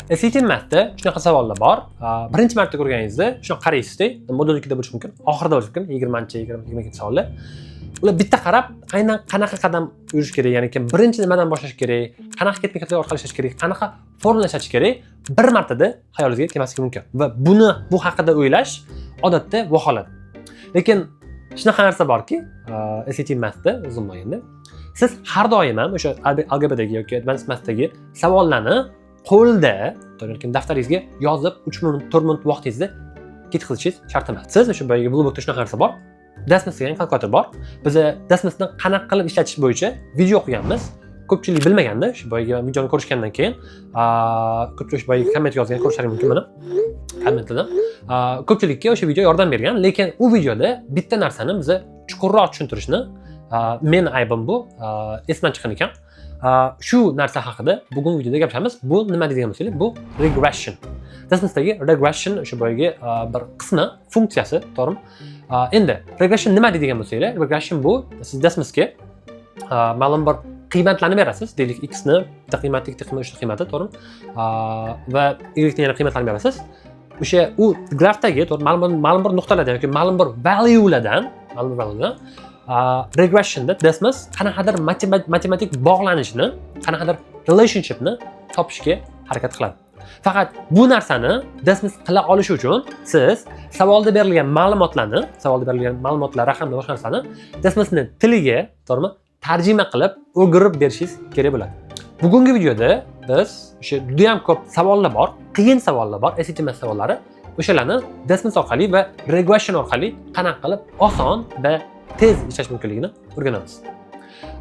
SAT Mathda shunaqa savollar bor. Birinchi marta ko'rganingizda shunaqa qaraysizda, modul 2da bo'lishi mumkin, oxirida bo'lishi mumkin, 20-, 22 savollar. Ular bitta qarab, aynan qanaqa qadam yurish kerak, ya'ni kim birinchi nimadan boshlash kerak, qanaqa ketma-ketlik orqali ishlash kerak, qanaqa formula ishlatish kerak, bir martada xayolingizga kelmasligi mumkin. Va bu haqida o'ylash odatda vaholat. Lekin shunaqa narsa borki, SAT Mathda o'zim olganda, siz har doim ham o'sha algebradagi yoki advanced Mathdagi savollarni qo'lda yoki daftaringizga yozib 3 minut, 4 minut vaqtingizni ketkazishingiz shart emas. Siz o'sha boyagi Bluebookda shunaqa narsa bor. Desmos degan kalkulyator bor. Biz Desmosni qanaqa qilib ishlatish bo'yicha video qilganmiz. Ko'pchilik bilmaganda, shu boyagi videoni ko'rishgandan keyin, ko'pchilik shu boyagi komment yozgan, ko'rishlari mumkin mana kommentlardan. Ko'pchilikka o'sha video yordam bergan, lekin u videoda bitta narsani biza chuqurroq tushuntirishni, meni aybim bu, esimdan chiqqan ekan. Shu narsa haqida bugun videoda gaplashamiz. Bu nima deydigan bo'lsangiz, bu regression. Desmosdagi regression o'sha boyagi bir qismi, funksiyasi, to'g'rimi? Endi regression nima deydigan bo'lsanglar, regression bu siz Desmosga ma'lum bir qiymatlarni berasiz. Deylik, x ni bitta qiymati, ikkita qiymati, uchta qiymati, to'g'rimi? Va y ni yana qiymatlarni berasiz. O'sha u grafdagi, to'g'ri, ma'lum bir nuqtalardan yoki ma'lum bir valuelardan, ma'lum bir valuedan regressionda Desmos qanaqadir matematik bog'lanishni, qanaqadir relationshipni topishga harakat qiladi. Faqat bu narsani Desmos qila olishi uchun siz savolda berilgan ma'lumotlarni, savolda berilgan ma'lumotlar, raqamlar, boshqa narsani Desmosni tiliga, to'g'rimi, tarjima qilib, o'girib berishingiz kerak bo'ladi. Bugungi videoda biz o'sha juda ham ko'p savollar bor, qiyin savollar bor, SAT Math savollari. O'shalarni Desmos orqali va regression orqali qanaqa qilib oson va tez ishlash mumkinligini o'rganamiz.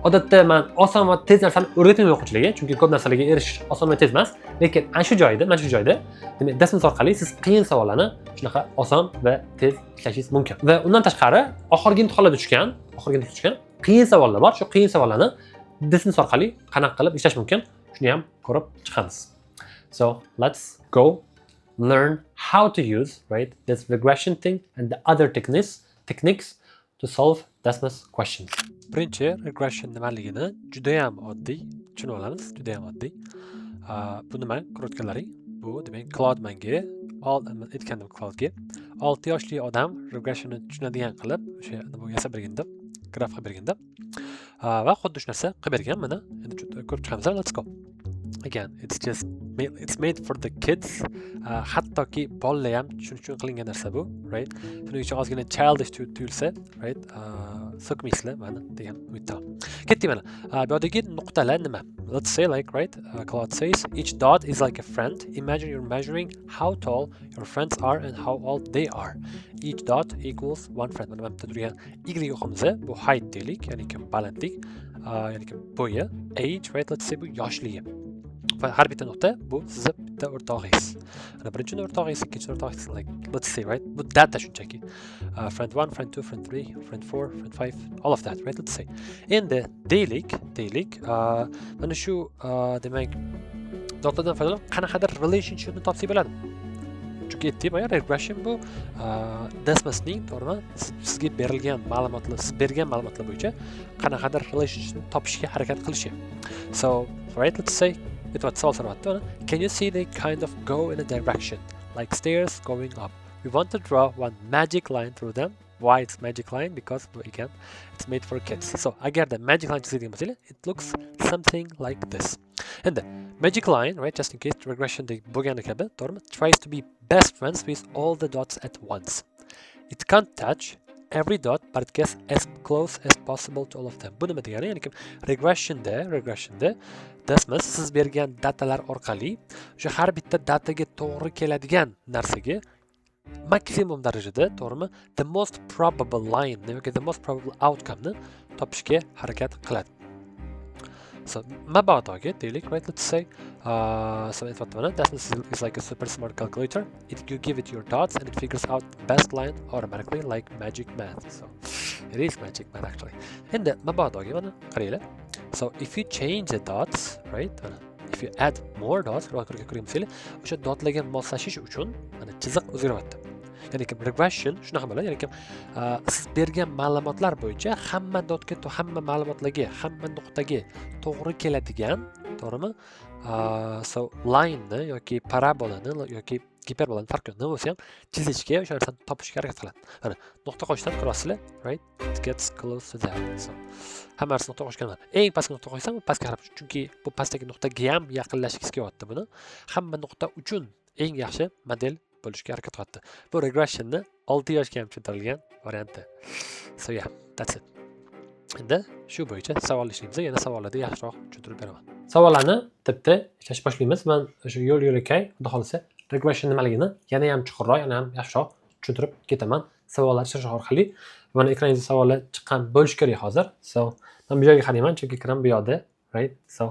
Odatda man oson va tez narsani o'rgatmayman o'quvchilarga, chunki ko'p narsalarga erishish oson va tez emas. Lekin ana shu joyda, mana shu joyda, demak, Desmos orqali siz qiyin savollarni shunaqa oson va tez ishlashingiz mumkin. Va undan tashqari oxirgi imtihonda tushgan qiyin savollar bor. Shu qiyin savollarni Desmos orqali qanaqa qilib ishlash mumkin, shuni ham ko'rib chiqamiz. So let's go learn how to use, right, this regression thing and the other techniques to solve Desmos questions. Birinchi, regression nimaligini juda ham oddiy tushunib olamiz, juda ham oddiy. Bu nima ko'rayotganlaring? Bu demak, Claude menga aytgandim Claudega 6 yoshli odam regressionni tushunadigan qilib o'sha nima yasab bergin deb, graf qilib bergin deb. Va xuddi shu narsa qilib bergan mana. Endi ko'rib chiqamiz. Let's go. Again, it's made for the kids. Hattoki bolalar ham tushunish uchun qilingan narsa bu, right? Shuning uchun ozgina childish tuyulsa, right? So'kmaysizlar mani degan umiddaman. Ketdik mana. Bu yoqdagi nuqtalar nima? Let's say, like, right? Claude says each dot is like a friend. Imagine you're measuring how tall your friends are and how old they are. Each dot equals one friend. Mana bu yerda turgan y o'qimiz bu height deylik, ya'ni kim balandlik, ya'ni kim bo'yi, age, right? Let's say bu yoshligi. Va har bitta nuqta bu sizni bitta o'rtog'ingiz. Mana birinchi o'rtog'ingiz, ikkinchi o'rtog'ingiz, like, let's say, right? Bu data shunchaki. Friend 1, friend 2, friend 3, friend 4, friend 5, all of that, right? Let's say. Endi deylik, mana shu demak, dotlardan foydalanib qanaqadir relationshipni topsak bo'ladi. Chunki aytdik boya, regression bu Desmosning, to'g'rimi, sizga berilgan ma'lumotlar, siz bergan ma'lumotlar bo'yicha qanaqadir relationshipni topishga harakat qilishi. So, right, let's say aytyapti, savol so'rayapti mana: "Can you see they kind of go in a direction, like stairs going up? We want to draw one magic line through them." Why it's magic line? Because, again, it's made for kids. So agarda magic line chizadigan bo'lsanglar, it looks something like this. Endi magic line, right, just in case, regression bo'lgani kabi, to'g'rimi, tries to be best friends with all the dots at once. It can't touch every dot, but it gets as close as possible to all of them. Bu nima degani? Ya'ni regressionda Desmos siz bergan datalar orqali o'sha har bitta dataga to'g'ri keladigan narsaga maksimum darajada, to'g'rimi, the most probable line yoki the most probable outcome ni topishga harakat qiladi. So mabodoga deylik, right, let's say, so aytyapti mana: "Desmos is like a super smart calculator. It you give it your dots and it figures out the best line automatically, like magic math." So it is magic math, actually. Endi mabodoga mana qaranglar. So if you change the dots, right, mana, if you add more dots, ko'rgan bo'lsanglar, o'sha dotlarga moslashish uchun mana chiziq o'zgaryapti. Ya'ni kim regression shunaqa bo'ladi, ya'ni kim siz bergan ma'lumotlar bo'yicha hamma dotga, hamma ma'lumotlarga, hamma nuqtaga to'g'ri keladigan, to'g'rimi, So line'ni yoki parabolani yoki giperbolani, farqi yo'q, nima bo'lsa ham chizishga, o'sha narsani topishga harakat qiladi. Mana, nuqta qo'shsam, ko'ryapsizlar, right, it gets close to that. So hamma narsa nuqta qo'shganman. Eng pastga nuqta qo'ysam, u pastga qarab, chunki bu pastdagi nuqtaga ham yaqinlashgisi kelyapti. Buni hamma nuqta uchun eng yaxshi model bo'lishga harakat qilyapti. Bu regressionni 6 yoshga ham tushuntirilgan varianti. So yeah, that's it. Endi shu bo'yicha savol ishlaymiz. Yana savollarda yaxshiroq tushuntirib beraman. Savollarni bitta ishlashni boshlaymiz. Man o'sha yo'l yo'lakay, xudo xohlasa, regression nimaligini yana ham chuqurroq, yana ham yaxshiroq tushuntirib ketaman savollar ishlash orqali. Mana, ekraningizda savollar chiqqan bo'lishi kerak hozir. So man bu yerga qarayman, chunki ekran bu yoqda, right? So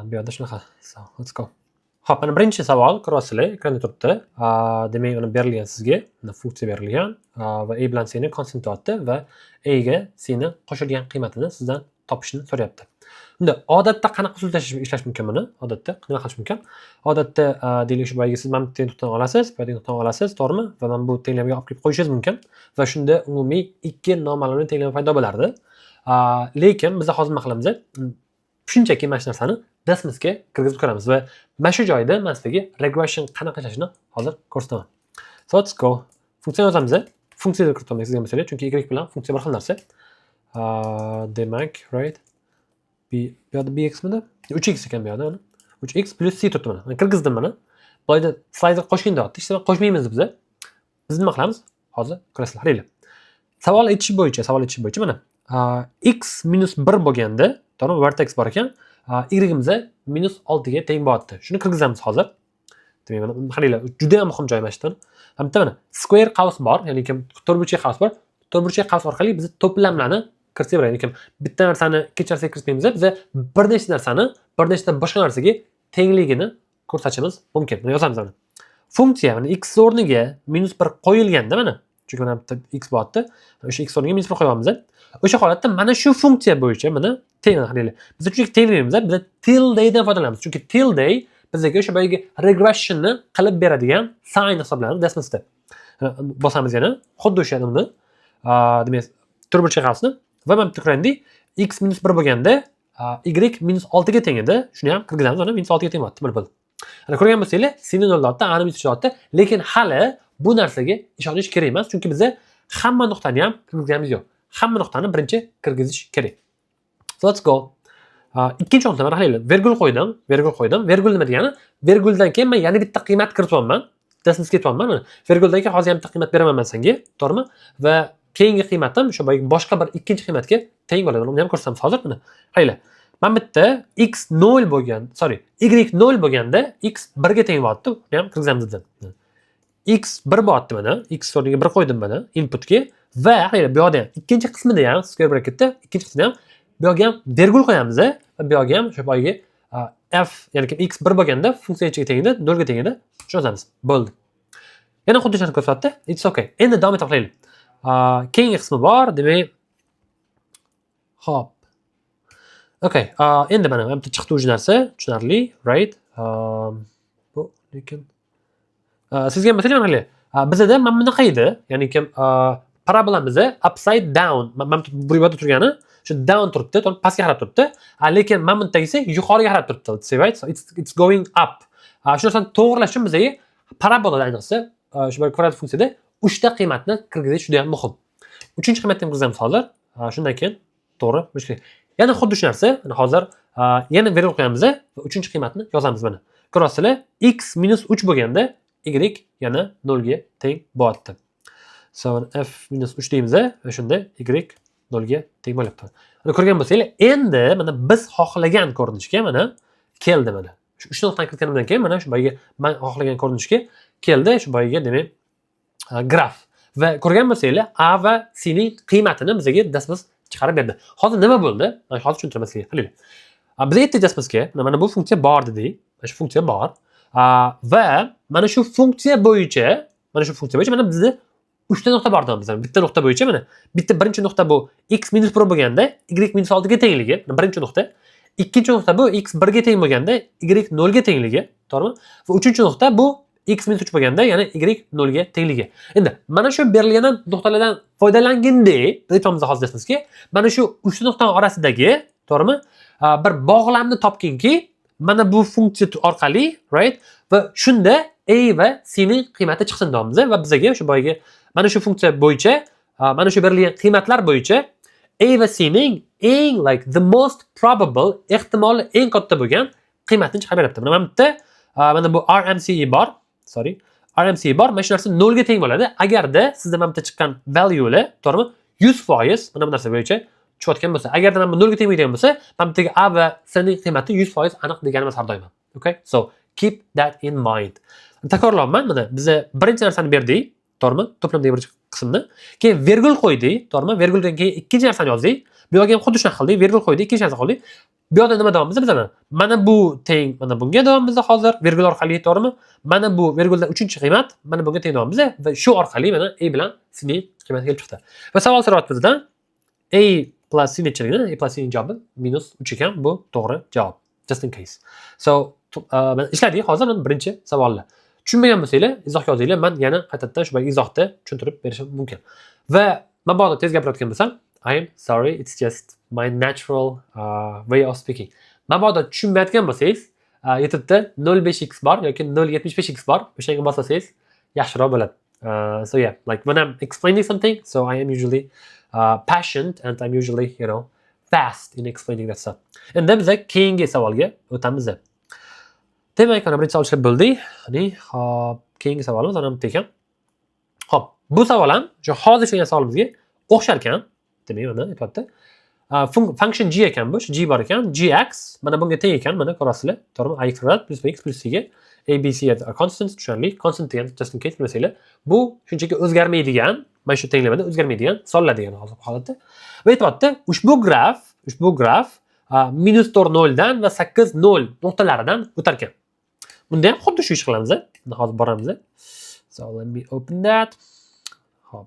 bu yoqda shunaqa. So let's go. Ho'p, mana birinchi savol, ko'ryapsizlar, ekranda turibdi. Demak, uni berilgan sizga, mana funksiya berilgan va a bilan c ni constant deyapti va a ga c ni qo'shilgan qiymatini sizdan topishni so'rayapti. Unda odatda qanaqa usulda ishlash mumkin buni? Odatda nima qilish mumkin? Odatda, deylik, shu boyagi siz mana bu nuqtani olasiz, bu yerda nuqtani olasiz, to'g'rimi? Va mana bu tenglamaga olib kelib qo'yishingiz mumkin va shunda umumiy ikki noma'lum tenglama paydo bo'lardi. Lekin biz hozir nima qilamiz? Shunchaki mana shu narsani Desmosga kirgizib ko'ramiz va mana shu joyda man sizlarga regression qanaqa ishlashini hozir ko'rsataman. So let's go. Funksiyani yozamiz. Funksiyada kiritaman sizga masalan, chunki y bilan funksiya bir xil narsa. Demak, right, b bu yoqda bx midi? 3x ekan bu yoqda, mana. 3x plyus c turibdi, mana. Man kirgizdim mana. Bu yerda slayder qo'shgin deyapti. Hech nima qo'shmaymiz biz. Biz nima qilamiz? Hozir ko'rasizlar. Qaranglar. Savol aytishi bo'yicha mana x minus 1 bo'lganda, to'g'rimi? Vertex bor ekan. Y'imiz minus 6 ga teng bo'lyapti. Shuni kirgizamiz hozir. Demak, mana qaranglar, juda ham muhim joy mana shu yerdan. Ham bitta mana square qavs bor, ya'ni kim to'rtburchak qavs bor. To'rtburchak qavs orqali biz to'plamlarni kiritsak bo'ladi. Ya'ni kim bitta narsani ikkinchi narsaga kiritmaymiz, biz bir nechta narsani bir nechta boshqa narsaga tengligini ko'rsatishimiz mumkin. Buni yozamiz mana. Funksiya mana x o'rniga minus 1 qo'yilganda mana, chunki mana bitta x bo'lyapti. O'sha x o'rniga minus 1 qo'yamiz. O'sha holatda mana shu funksiya bo'yicha mana teng, qaranglar. Biz chunki teng deymiz, biz tildedan foydalanamiz. Chunki tilde bizga o'sha boyagi regressionni qilib beradigan sign hisoblanadi Desmosda. Bosamiz yana xuddi o'sha uni, demak, to'rtburchak qavsni va mana bitta ko'raylik, x minus 1 bo'lganda y minus 6 ga teng edi. Shuni ham kirgizamiz, mana minus 6 ga teng bo'lyapti. Mana bo'ldi. Mana, ko'rgan bo'lsanglar, c ni 0 deyapti, a ni minus 3 deyapti, lekin hali bu narsaga ishonish kerak emas, chunki biza hamma nuqtani ham kirgizganimiz yo'q. Hamma nuqtani birinchi kirgizish kerak. So let's go. Ikkinchi nuqta, mana qaranglar, vergul qo'ydim, vergul qo'ydim. Vergul nima degani? Verguldan keyin men yana bitta qiymat kirityapman. Desmosga ketyapman. Mana verguldan keyin hozir ham bitta qiymat beraman man senga, to'g'rimi? Va keyingi qiymatim o'sha boyagi boshqa bir ikkinchi qiymatga teng bo'ladi. Uni ham ko'rsatamiz hozir, mana. Qaranglar. Mana bitta x 0 bo'lgan, sorry, y 0 bo'lganda x 1 ga teng bo'lyapti. Uni ham kirgizamiz bizdan. X 1 bo'lyapti mana. X o'rniga 1 qo'ydim mana inputga va qaranglar, bu yoqda ham ikkinchi qismida ham square bracketda ikkinchi qismida ham bu yoqga ham vergul qo'yamiz va bu yoqga ham o'sha boyagi f, ya'ni x 1 bo'lganda funksiya nechaga teng edi? 0 ga teng edi. Shuni yozamiz. Bo'ldi. Yana xuddi shuni ko'rsatdi. It's okay. Endi davom etib qilaylik. Keyingi qismi bor, demak, hop. Okay, endi mana bitta chiqdi уже narsa, tushunarli, right? Bu lekin sizga masalan qaranglar, bizada mana bunaqa edi, ya'ni kim parabolamiz upside down, mana bu yerda turgani shu down turibdi, to'g'ri, pastga qarab turibdi. Lekin mana bundagisi yuqoriga qarab turibdi, let's say, right? So it's going up. Shu narsani to'g'irlash uchun bizga parabolada, ayniqsa, shu bir kvadrat funksiyada uchta qiymatni kirgizish juda ham muhim. Uchinchi qiymatni ham kirgizamiz hozir. Shundan keyin to'g'ri bo'lishi kerak. Yana xuddi shu narsa, mana hozir yana vergul qo'yamiz va uchinchi qiymatni yozamiz mana. Ko'rasizlar, x minus 3 bo'lganda y yana 0 ga teng bo'lyapti. So f minus 3 deymiz va shunda y 0 ga teng bo'lyapti. Mana, ko'rgan bo'lsanglar, endi mana biz xohlagan ko'rinishga mana keldi mana. Shu 3 nuqtani kiritganimdan keyin mana shu boyagi man xohlagan ko'rinishga keldi, shu boyagi, demak, graf. Va ko'rgan bo'lsanglar, a va c ning qiymatini bizga Desmos chiqarib berdi. Hozir nima bo'ldi? Man hozir tushuntiraman sizlarga. Qaranglar. Biz aytdik Desmosga, mana bu funksiya bor dedik. Mana shu funksiya bor. Va mana shu funksiya bo'yicha mana bizda uchta nuqta bor deymiz. Bitta nuqta bo'yicha mana bitta birinchi nuqta bu x minus 1 bo'lganda y minus 6 ga tengligi, mana birinchi nuqta. Ikkinchi nuqta bu x 1 ga teng bo'lganda y 0 ga tengligi, to'g'rimi? Va uchinchi nuqta bu x minus 3 bo'lganda yana y 0 ga tengligi. Endi mana shu berilgan nuqtalardan foydalanganda biz aytamiz hozir Desmosga, mana shu uchta nuqtaning orasidagi, to'g'rimi? Bir bog'lamni topginki, Mana bu funksiya orqali, right? Va shunda a va c ning qiymati chiqsin deyapmiz va bizaga o'sha boyagi mana shu funksiya bo'yicha, mana shu berilgan qiymatlar bo'yicha a va c ning eng, like, the most probable, ehtimoli eng katta bo'lgan qiymatini chiqarib beryapti. Mana bu yerda mana bu RMSE bor, sorry, RMSE bor. Mana shu narsa nolga teng bo'ladi agarda sizda mana bu yerda chiqqan valuelar, to'g'rimi, 100% mana bu narsa bo'yicha tushayotgan bo'lsa. Agarda mana bu nolga teng bo'ladigan bo'lsa, mana bu yerdagi a va c ning qiymati 100% aniq degani emas har doim ham. Okay, so keep that in mind. Takrorlayapman, mana biza birinchi narsani berdik, to'g'rimi, to'plamdagi birinchi qismni, keyin vergul qo'ydik, to'g'rimi, verguldan keyin ikkinchi narsani yozdik. Bu yoqga ham xuddi shunaqa qildik, vergul qo'ydik, ikkinchi narsa qildik. Bu yoqda nima deyapmiz biz? Mana bu teng mana bunga deyapmiz hozir vergul orqali, to'g'rimi? Mana bu verguldan uchinchi qiymat mana bunga teng deyapmiz va shu orqali mana a bilan c ning qiymati kelib chiqdi. Va savol so'rayapti bizdan, a plus c nechiligini. A plus c ning javobi -3 ekan, bu to'g'ri javob, just in case. So mana ishladik hozir. Mana birinchi savolni tushunmagan bo'lsanglar, izohga yozinglar, man yana qaytadan shu boyagi izohda tushuntirib berishim mumkin. Va mabodo tez gapirayotgan bo'lsam, I am sorry, it's just my natural way of speaking. Mabodo tushunmayotgan bo'lsangiz, YouTubeda 0.5x bor yoki 0.75x bor, o'shanga bossangiz yaxshiroq bo'ladi. So yeah, like, when I'm explaining something, so I am usually passionate and I'm usually fast in explaining that stuff. Endi biza keyingi savolga o'tamiz. Demak, mana birinchi savol ishlab bo'ldik. Ya'ni, hop, keyingi savolimiz mana bu yerda ekan. Hop, bu savol ham o'sha hozir ishlagan savolimizga o'xshar ekan. Demak, mana aytyapti. Function g ekan bu, shu g bor ekan, gx mana bunga teng ekan, mana ko'rasizlar, to'g'rimi? Ax kvadrat plus bx plus c ga. A, b, c are constants, tushunarli. Constant degan, just in case bilmasanglar, bu shunchaki o'zgarmaydigan, mana shu tenglamada o'zgarmaydigan sonlar degani hozir bu holatda. Va aytyapti, ushbu graf -4 noldan va 8 nol nuqtalaridan o'tar ekan. Bunda ham xuddi shu ish qilamiz. Bunda hozir boramiz. So let me open that. Hop.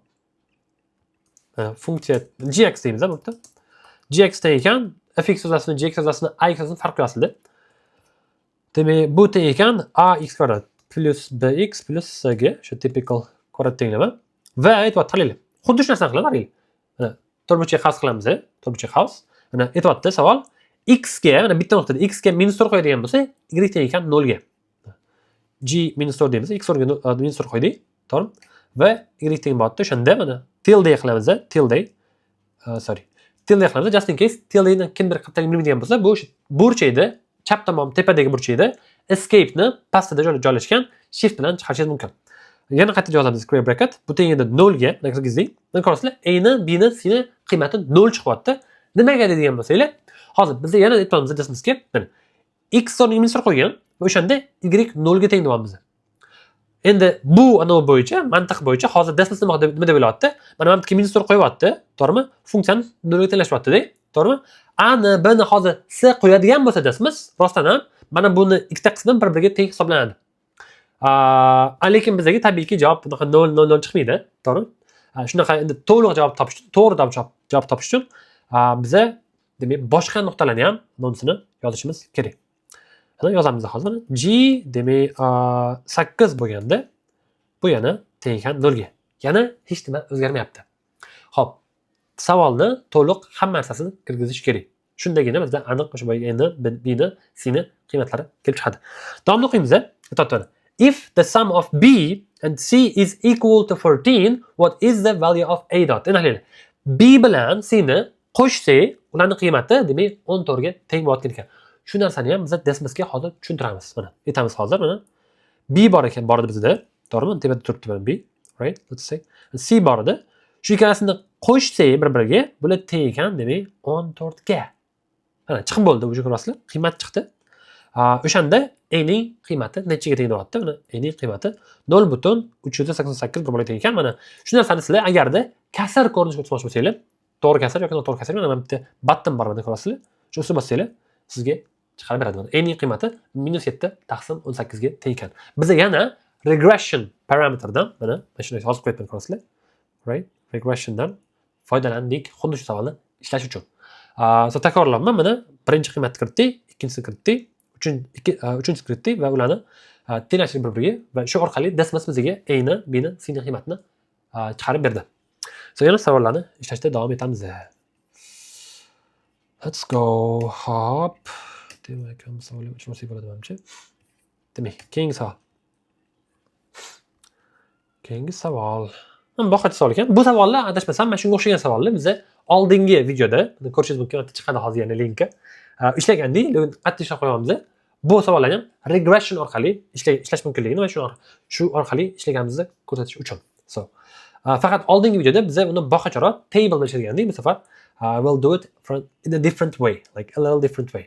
Funksiya gx deymiz bu yerda. Gx teng ekan, fx yozasini, gx yozasini, ax yozasini farq aslida. Demak, bu teng ekan ax kvadrat plus bx plus c ga, o'sha typical kvadrat tenglama. Va aytyapti, qaranglar. Xuddi shu narsani qilamiz, qaranglar. Mana to'rtburchak qavs qilamiz, to'rtburchak qavs. Mana aytyapti savol, x ga, mana bitta nuqtada x ga -4 qo'yadigan bo'lsa, y teng ekan 0 ga. G -4 deymiz, x o'rniga -4 qo'ydik, to'g'rimi? Va y teng bo'lyapti. O'shanda mana tilde qilamiz, tilde. Sorry. Tilde qilamiz, just in case tildeni kimdir qayerdan bilmaydigan bo'lsa, bu o'sha burchakda, chap tomon tepadagi burchakda escape'ni pastida joylashgan shift bilan chiqarishingiz mumkin. Yana qayta yozamiz square bracket. Bu teng edi 0 ga, mana kirgizdik. Mana ko'rasizlar, a ni, b ni, c ni qiymati 0 chiqyapti. Nimaga deydigan bo'lsanglar, hozir biz yana aytamiz desmizki, mana x o'rniga -4 qo'ygan va o'shanda y 0 ga teng deyapmiz. Endi bu anavi bo'yicha, mantiq bo'yicha hozir Desmos nima deb o'ylayapti? Mana bu yerga -4 qo'yyapti, to'g'rimi? Funksiyani nolga tenglashyapti-da, to'g'rimi? A ni, B ni hozir C qo'yadigan bo'lsa Desmos, rostdan ham mana buni ikkita qismi bir-biriga teng hisoblanadi. Lekin bizga tabiiyki javob bunaqa 0 0 0 chiqmaydi, to'g'rimi? Shunaqa endi to'liq javob topish uchun, to'g'ri javob topish uchun biza demak boshqa nuqtalarni ham nomisini yozishimiz kerak. Mana yozamiz hozir. G demak 8 bo'lganda bu yana teng ekan 0 ga. Yana hech nima o'zgarmayapti. Xo'p, savolni to'liq hamma narsasini kirgizish kerak. Shundagina bizda aniq o'sha boyagi n, b ni, c ni qiymatlari kelib chiqadi. Davomni o'qiymiz. Aytyapti. If the sum of b and c is equal to 14, what is the value of a dot? Endi qaranglar. B bilan c ni qo'shsak, ularning qiymati demak 14 ga teng bo'layotgan ekan. Shu narsani ham biz Desmosga hozir tushuntiramiz. Mana aytamiz hozir, mana b bor ekan, bor edi bizda. To'g'rimi? Tepada turibdi mana b, right? Let's say. C bor edi. Shu ikkalasini qo'shsak bir-biriga, bular teng ekan, demak 14 ga. Mana chiqib bo'ldi, уже ko'rasizlar, qiymat chiqdi. O'shanda a ning qiymati nechaga teng bo'lyapti? Mana a ning qiymati 0,388 bir teng ekan. Mana shu narsani sizlar agarda kasr ko'rinishga o'tkazmoqchi bo'lsanglar, to'g'ri kasr yoki noto'g'ri kasr, mana bitta button bor, mana ko'rasizlar. Shu ustida bossanglar, sizga chiqarib beradi. Mana a ning qiymati -7 taqsim 18 ga teng ekan. Biza yana regression parametrdan mana shuni yozib qo'yibman, ko'rasizlar. Right? Regressiondan foydalandik xuddi shu savolni ishlash uchun. So takrorlayapman, mana birinchi qiymatni kiritdik, ikkinchisini kiritdik, uchinchisini kiritdik va ularni tenglashtirdik bir-biriga va shu orqali Desmos bizga a ni, b ni, c ni qiymatini chiqarib berdi. So yana savollarni ishlashda davom etamiz. Let's go. Hop. Demak, bu savolni o'chirmasak bo'ladi manimcha. Demak, keyingi savol. Keyingi savol. Boshqacha savol ekan. Bu savollar, adashmasam, mana shunga o'xshagan savolni biza oldingi videoda ko'rishingiz mumkin, bitta chiqadi hozir yana linki. Ishlagandik, lekin qattiq ishlab qo'yapmiz. Bu savollarni ham regression orqali ishlash mumkinligini va shu orqali ishlaganimizni ko'rsatish uchun. So, faqat oldingi videoda biza uni boshqacharoq table bilan ishlagandik. Bu safar we'll do it in a different way, like a little different way.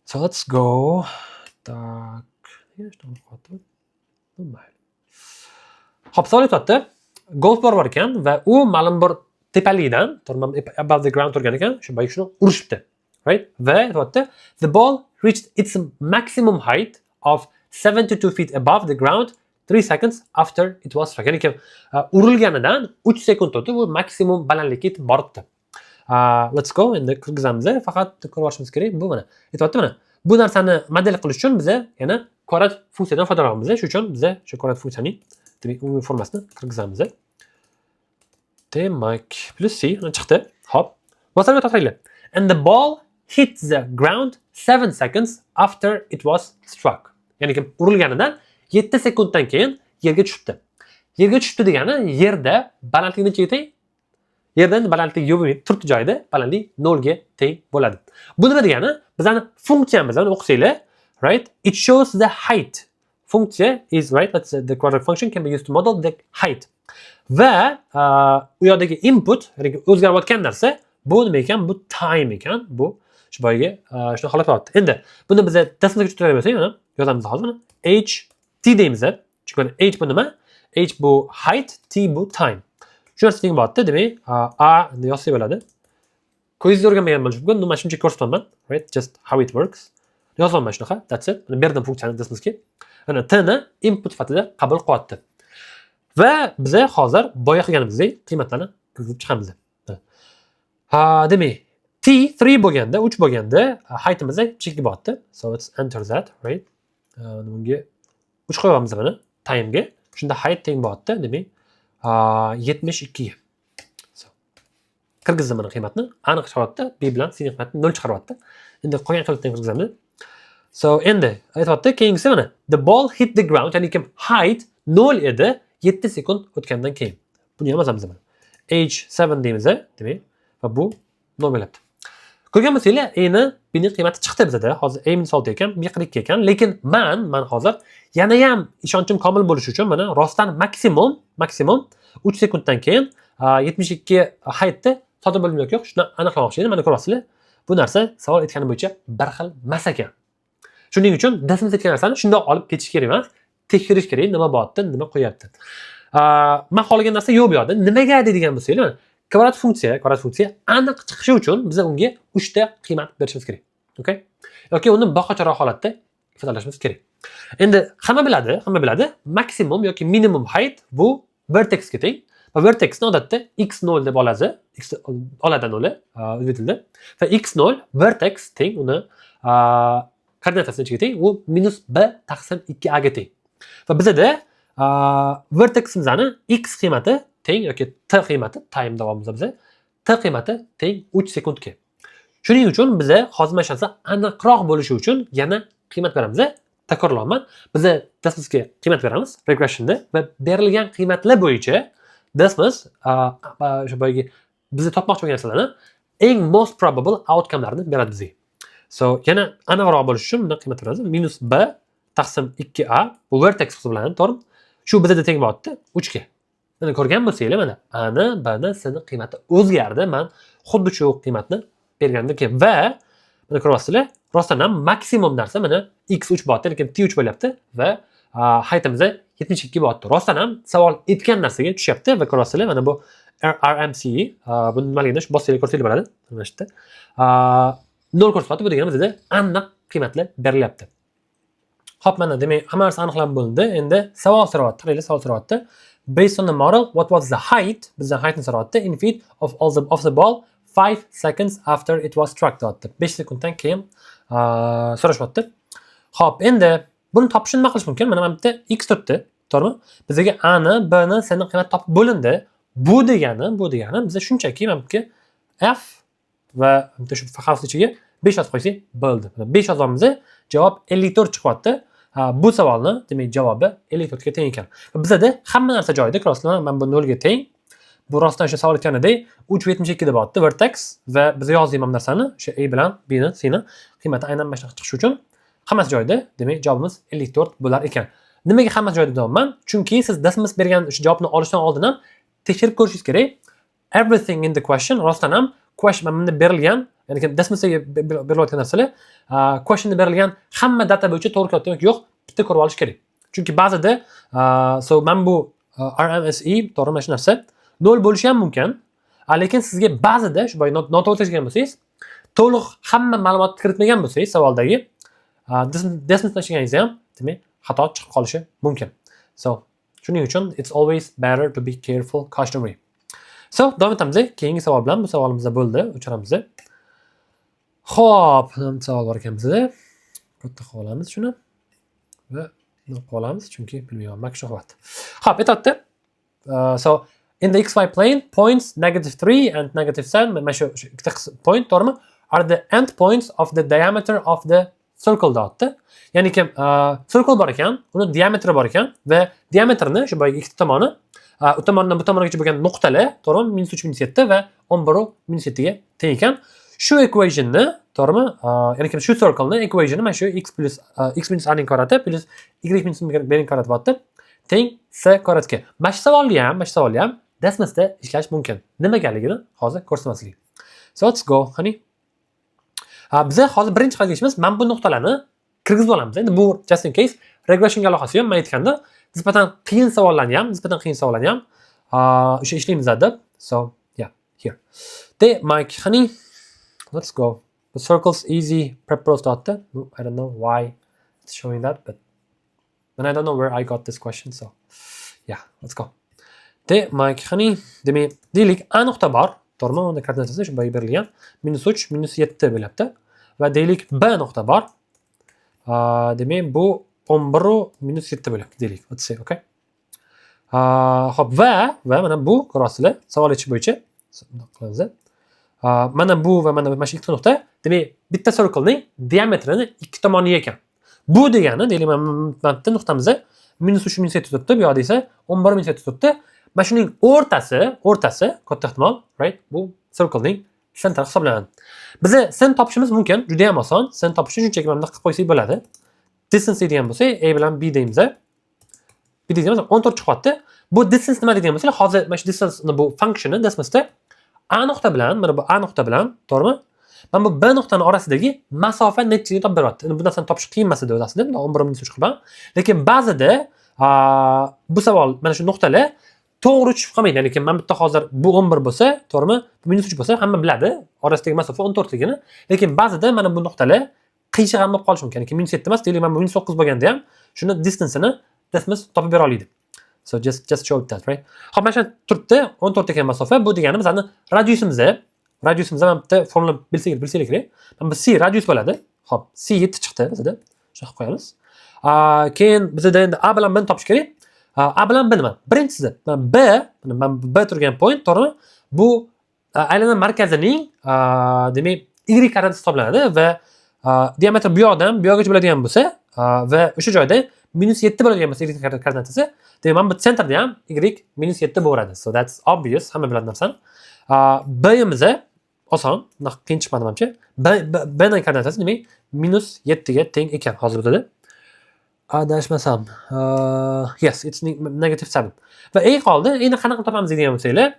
So let's go. Так. Nega shunaqa bo'lyapti? Ну, mayli. Xo'p, savol aytyapti. Golf bor ekan va u ma'lum bir tepalikdan, to'g'rimi, above the ground turgan ekan, shu boyagi shuni urishibdi. Right? Va aytyapti, the ball reached its maximum height of 72 feet above the ground 3 seconds after it was struck. Ya'ni kim urilganidan 3 sekund o'tib, u maksimum balandlikka yetib boribdi. Let's go. Endi kirgizamiz. Faqat ko'rib olishimiz kerak. Bu mana. Aytyapti mana. Bu narsani model qilish uchun biza yana kvadrat funksiyadan foydalanamiz. Shuning uchun biza shu kvadrat funksiyaning, demak, umumiy formasini kirgizamiz. Demak, plus c chiqdi. Xo'p. Bosib topshiringlar. And the ball hit the ground 7 seconds after it was struck. Ya'ni kim urilganidan 7 sekunddan keyin yerga tushibdi. Yerga tushibdi degani yerda balandlik nechaga teng? Yerdan balandlik yo'q bo'lmaydi, turibdi joyida balandlik 0 ga teng bo'ladi. Bu nima degani? Bizani funksiyamizni o'qisanglar, right? It shows the height. Funksiya is, right, let's say the quadratic function can be used to model the height. Va u yoqdagi input, ya'ni o'zgarayotgan narsa bu nima ekan? Bu time ekan. Bu shu boyagi shuni holat. Endi buni biza Desmosga tushuntirib bo'lsak, mana yozamiz hozir mana h t deymiz. Chunki mana h bu nima? H bu height, t bu time. Shu narsa teng bo'lyapti. Demak, a endi yozsak bo'ladi. Ko'zingiz o'rganmagan bo'lishi mumkin. Man shunchaki ko'rsatyapman. Right? Just how it works. Yozyapman shunaqa. That's it. Mana berdim funksiyani Desmosga. Mana t ni input sifatida qabul qilyapti. Va biza hozir boya qilganimizdek qiymatlarni kirgizib chiqamiz. Ha, demak, t 3 bo'lganda, 3 bo'lganda heightimiz chekka bo'lyapti. So let's enter that, right? Bunga 3 qo'yamiz mana timega. Shunda height teng bo'lyapti. Demak, 72 ga. So, kirgizdim mana qiymatni. Aniq chiqyapti. B bilan C ning qiymatini 0 chiqaryapti. Endi qolgan qiymatni kirgizamiz. So, endi aytyapti, keyingisi mana the ball hit the ground, ya'ni kim height 0 edi 7 sekund o'tgandan keyin. Buni ham yozamiz mana. H7 deymiz, demak, va bu 0 bo'lyapti. Ko'rgan bo'lsanglar, A ni B ning qiymati chiqdi bizada. Hozir A minus 6 ekan, B 42 ekan, lekin man hozir yana ham ishonchim komil bo'lishi uchun mana rostdan maksimum 3 sekunddan keyin 72 heightda sodir bo'ldimi yoki yo'q, shuni aniqlamoqchi edim. Mana ko'ryapsizlar. Bu narsa savol aytgani bo'yicha bir xil emas ekan. Shuning uchun Desmos aytgan narsani shundoq olib ketish kerak emas, tekshirish kerak, nima bo'lyapti, nima qo'yapti. Man xohlagan narsa yo'q bu yoqda. Nimaga deydigan bo'lsanglar, kvadrat funksiya aniq chiqishi uchun biz unga 3 ta qiymat berishimiz kerak. Okay? Yoki uni boshqacharoq holatda ifodalashimiz kerak. Endi hamma biladi, maksimum yoki minimum height bu vertexga teng. Va vertexni odatda x0 deb oladi, x oladi noli o'zbek tilida. Va x0 vertex teng uni koordinatasini nechaga teng? U minus b taqsim 2a ga teng. Va bizada verteximizni x qiymati teng yoki t qiymati, time davomida biza t qiymati teng 3 sekundga. Shuning uchun biza hozir mana shu narsa aniqroq bo'lishi uchun yana qiymat beramiz. Takrorlayapman. Biza Desmosga qiymat beramiz regressionda va berilgan qiymatlar bo'yicha Desmos o'sha boyagi biza topmoqchi bo'lgan narsalarni eng most probable outcome'larni beradi bizga. So yana aniqroq bo'lishi uchun bundan qiymat beramiz. Minus b taqsim 2a bu vertex hisoblanadi, to'g'rimi? Shu bizada teng bo'lyapti 3 ga. Mana ko'rgan bo'lsanglar, mana a ni, b ni, c ni qiymati o'zgardi. Man xuddi shu qiymatni bergandan keyin va mana ko'ryapsizlar, rostdan ham maksimum narsa mana x3 bo'lyapti, lekin t3 bo'lyapti va heightimiz 72 bo'lyapti. Rostdan ham savol aytgan narsaga tushyapti va ko'ryapsizlar, mana bu RMC, bu nimaligini shu bossanglar ko'rsanglar bo'ladi. Mana shu yerda. 0 ko'rsatyapti, bu degani bizda aniq qiymatlar berilyapti. Xo'p, mana demak, hamma narsa aniqlanib bo'lindi. Endi savol so'rayapti. Qaranglar, savol so'rayapti. Based on the model, what was the height? Bizdan heightni so'rayapti. In feet of all the of the ball 5 seconds after it was struck deyapti. 5 sekunddan keyin so'rashyapti. Xo'p, endi buni topish nima qilish mumkin? Mana bu yerda x turibdi, to'g'rimi? Bizga a ni, b ni, c ni qiymat topib bo'lindi. Bu degani biza shunchaki mana bu yerga f va bitta shu havas ichiga 5 yozib qo'ysak bo'ldi. 5 yozamiz, javob 54 chiqyapti. Ha, bu savolni, demak, javobi 54 ga teng ekan. Bizada hamma narsa joyida, ko'rasizlar, mana bu 0 ga teng. Bu rostdan o'sha savol aytganidek 3,72 deyapti vertex va biz yozdik mana bu narsani, o'sha a bilan b ni, c ni qiymati aynan mana shunaqa chiqishi uchun hammasi joyida, demak, javobimiz 54 bo'lar ekan. Nimaga hammasi joyida deyapman? Chunki siz Desmos bergan o'sha javobni olishdan oldin ham tekshirib ko'rishingiz kerak. Everything in the question rostdan ham question, mana bunda berilgan, ya'ni Desmosga berilayotgan narsalar, questionda berilgan hamma data bo'yicha to'g'ri kelyapti yoki yo'q, bitta ko'rib olish kerak. Chunki ba'zida, so mana bu RMSE, to'g'ri, mana shu narsa 0 bo'lishi ham mumkin. Lekin sizga ba'zida shu boya noto'g'ri tekshirgan bo'lsangiz, to'liq hamma ma'lumotni kiritmagan bo'lsangiz savoldagi, Desmosdan ishlaganingizda ham, demak, xato chiqib qolishi mumkin. So, shuning uchun it's always better to be careful, cautionary. So, davom etamiz keyingi savol bilan. Bu savolimiz bo'ldi, o'chiramiz. Xo'p, nima savol bor ekan bizda? Katta qilib olamiz shuni va nima qilib olamiz, chunki bilmayman, mana shu qilyapti. Xo'p, aytyapti. So in the xy plane, points negative 3 and negative 7, mana shu ikkita point, to'g'rimi, are the end points of the diameter of the circle deyapti. Ya'ni kim circle bor ekan, uni diametri bor ekan va diametrini shu boyagi ikkita tomoni, u tomondan bu tomongacha bo'lgan nuqtalar, to'g'rimi, minus 3, minus 7 va 11 minus 7 ga teng ekan. Shu equationni, to'g'rimi, ya'ni kim shu circleni equationi mana shu x plus x minus a ning kvadrati plus y minus b ning kvadrati bo'lyapti, teng c kvadratga. Mana shu savolni ham Desmosda ishlash mumkin. Nimagaligini hozir ko'rsataman sizga. So let's go, qani. Ha, biza hozir birinchi qilgan ishimiz mana bu nuqtalarni kirgizib olamiz. Endi bu just in case regressionga aloqasi yo'q. Man aytganda nisbatan qiyin savollarni ham o'sha ishlaymiz deb. So, yeah, here. Demak, qani, let's go. The circle's easy prep pro deyapti. No, I don't know why it's showing that, but and I don't know where I got this question, so yeah, let's go. Demak, qani, demak, deylik, A nuqta bor, to'g'rimi? Unda koordinatasi shu boya berilgan minus 3, minus 7 bo'lyapti. Va deylik, B nuqta bor. Demak, bu 11 minus 7 bo'lyapti, deylik. Let's say, okay. Xo'p, va mana bu ko'rasizlar, savol aytish bo'yicha bundoq qilamiz. Mana bu va mana shu ikkita nuqta, demak, bitta circlening diametrini ikki tomoni ekan. Bu degani, deylik, mana bitta nuqtamiz minus 3, minus 7 turibdi, bu yoqda esa 11 minus 7 turibdi. Mana shuning o'rtasi katta ehtimol, right, bu circlening center hisoblanadi. Biza sen topishimiz mumkin, juda ham oson. Sen topish uchun shunchaki mana bundoq qilib qo'ysak bo'ladi. Distance deydigan bo'lsak, A bilan B deymiz. B deydigan bo'lsak, 14 chiqyapti. Bu distance nima deydigan bo'lsak, hozir mana shu distance, bu functioni Desmosda A nuqta bilan, mana bu A nuqta bilan, to'g'rimi? Mana bu B nuqtani orasidagi masofa nechaga topib beryapti. Endi bu narsani topish qiyin emas edi aslida, bundoq 11 minus 3 qilib. Lekin ba'zida bu savol mana shu nuqtalar to'g'ri tushib qolmaydi. Ya'ni mana bu yerda hozir bu 11 bo'lsa, to'g'rimi? Bu minus 3 bo'lsa, hamma biladi, orasidagi masofa 14 ligini. Lekin ba'zida mana bu nuqtalar qiyshiq ham bo'lib qolishi mumkin. Ya'ni minus 7 emas, deylik, mana bu minus 9 bo'lganda ham shuni distance'ini Desmos topib bera oladi. So just show that, right? Xo'p, mana shu turibdi, 14 ekan masofa. Bu degani bizani radiusimiz mana bitta formula bilsak kerak. Mana bu c radius bo'ladi. Xo'p, c 7 chiqdi bizda. Shunaqa qilib qo'yamiz. Keyin bizda endi a bilan b ni topish kerak. A bilan b nima? Birinchisi, mana b, mana bu b turgan point, to'g'rimi? Bu aylana markazining, demak, y koordinatasi hisoblanadi va diametr bu yoqdan bu yoqgacha bo'ladigan bo'lsa va o'sha joyda minus 7 bo'ladigan bo'lsa y koordinatasi, demak, mana bu центр da ham y minus 7 bo'laveradi. So that's obvious, hamma biladi narsani. B'imiz oson, bunaqa qiyin chiqmadi manimcha. B ning koordinatasi, demak, minus 7 ga teng ekan hozir bizada. Adashmasam, yes, it's negative 7. Va A qoldi. A ni qanaqa topamiz degan bo'lsanglar,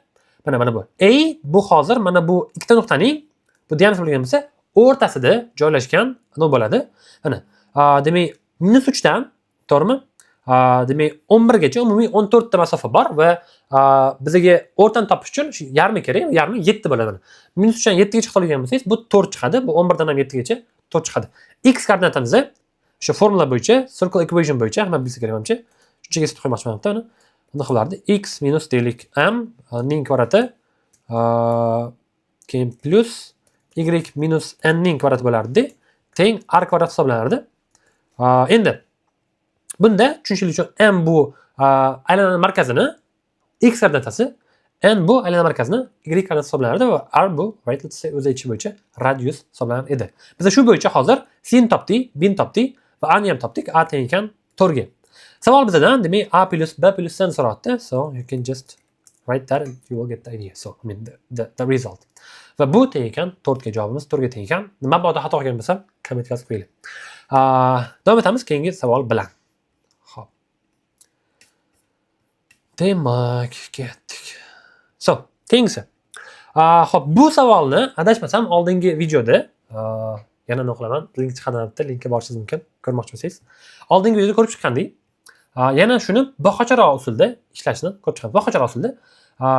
mana bu. A bu hozir mana bu ikkita nuqtaning, bu diametr bo'lgan bo'lsa, o'rtasida joylashgan nima bo'ladi? Mana, demak, minus 3 dan, to'g'rimi? Demak, 11 gacha umumiy 14 ta masofa bor va bizga o'rtani topish uchun shu yarmi kerak, yarmi 7 bo'ladi. Mana. Minus 3 dan 7 gacha hisoblagan bo'lsangiz, bu 4 chiqadi. Bu 11 dan ham 7 gacha 4 chiqadi. X koordinatamiz o'sha formula bo'yicha, circle equation bo'yicha hamma bilsa kerak manimcha. Shunchaga eslatib qo'ymoqchiman bitta uni. Buni qilardi. X minus, deylik, m ning kvadrati, keyin plus y minus n ning kvadrati bo'lardi. Teng r kvadrat hisoblanardi. Endi bunda tushunishlik uchun m bu aylana markazini x koordinatasi, N bu aylana markazini y koordinat hisoblanardi va r bu, right, let's say, o'zi aytishi bo'yicha radius hisoblanar edi. Biz shu bo'yicha hozir c ni topdik, b ni topdik va a ni ham topdik. A teng ekan 4 ga. Savol bizadan, demak, a plus b plus c ni so'rayapti. So you can just write that and you will get the idea. So, I mean, the result. Va bu teng ekan 4 ga, javobimiz 4 ga teng ekan. Mabodo xato qilgan bo'lsam, kommentga yozib qo'yinglar. Davom etamiz keyingi savol bilan. Xo'p. Demak, ketdik. So, keyingisi. Xo'p, bu savolni adashmasam oldingi videoda yana nima qilaman? Link chiqadi albatta, linkka borishingiz mumkin, ko'rmoqchi bo'lsangiz. Oldingi videoda ko'rib chiqqandik. Yana shuni boshqacharoq usulda ishlashni ko'rib chiqamiz. Boshqacharoq usulda.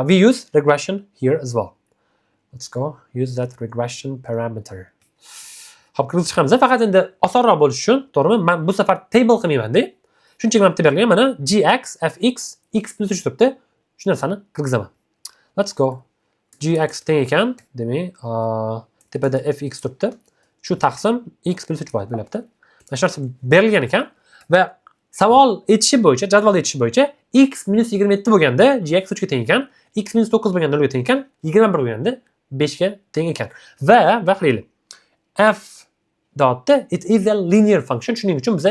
We use regression here as well. Let's go use that regression parameter. Xo'p, kirgizib chiqamiz. Faqat endi osonroq bo'lishi uchun, to'g'rimi? Men bu safar table qilmayman-da. Shunchaki mana bitta berilgan, mana gx fx x plus 3 turibdi. Shu narsani kirgizaman. Let's go. Gx teng ekan, demak, tepada fx turibdi. Shu taqsim x plus 3 bo'lyapti. Mana shu narsa berilgan ekan va savol aytishi bo'yicha, jadvalda aytishi bo'yicha x minus 27 bo'lganda gx 3 ga teng ekan, x minus 9 bo'lganda 0 ga teng ekan, 21 bo'lganda 5 ga teng ekan. Va qaranglar. F dotda it is a linear function. Shuning uchun biz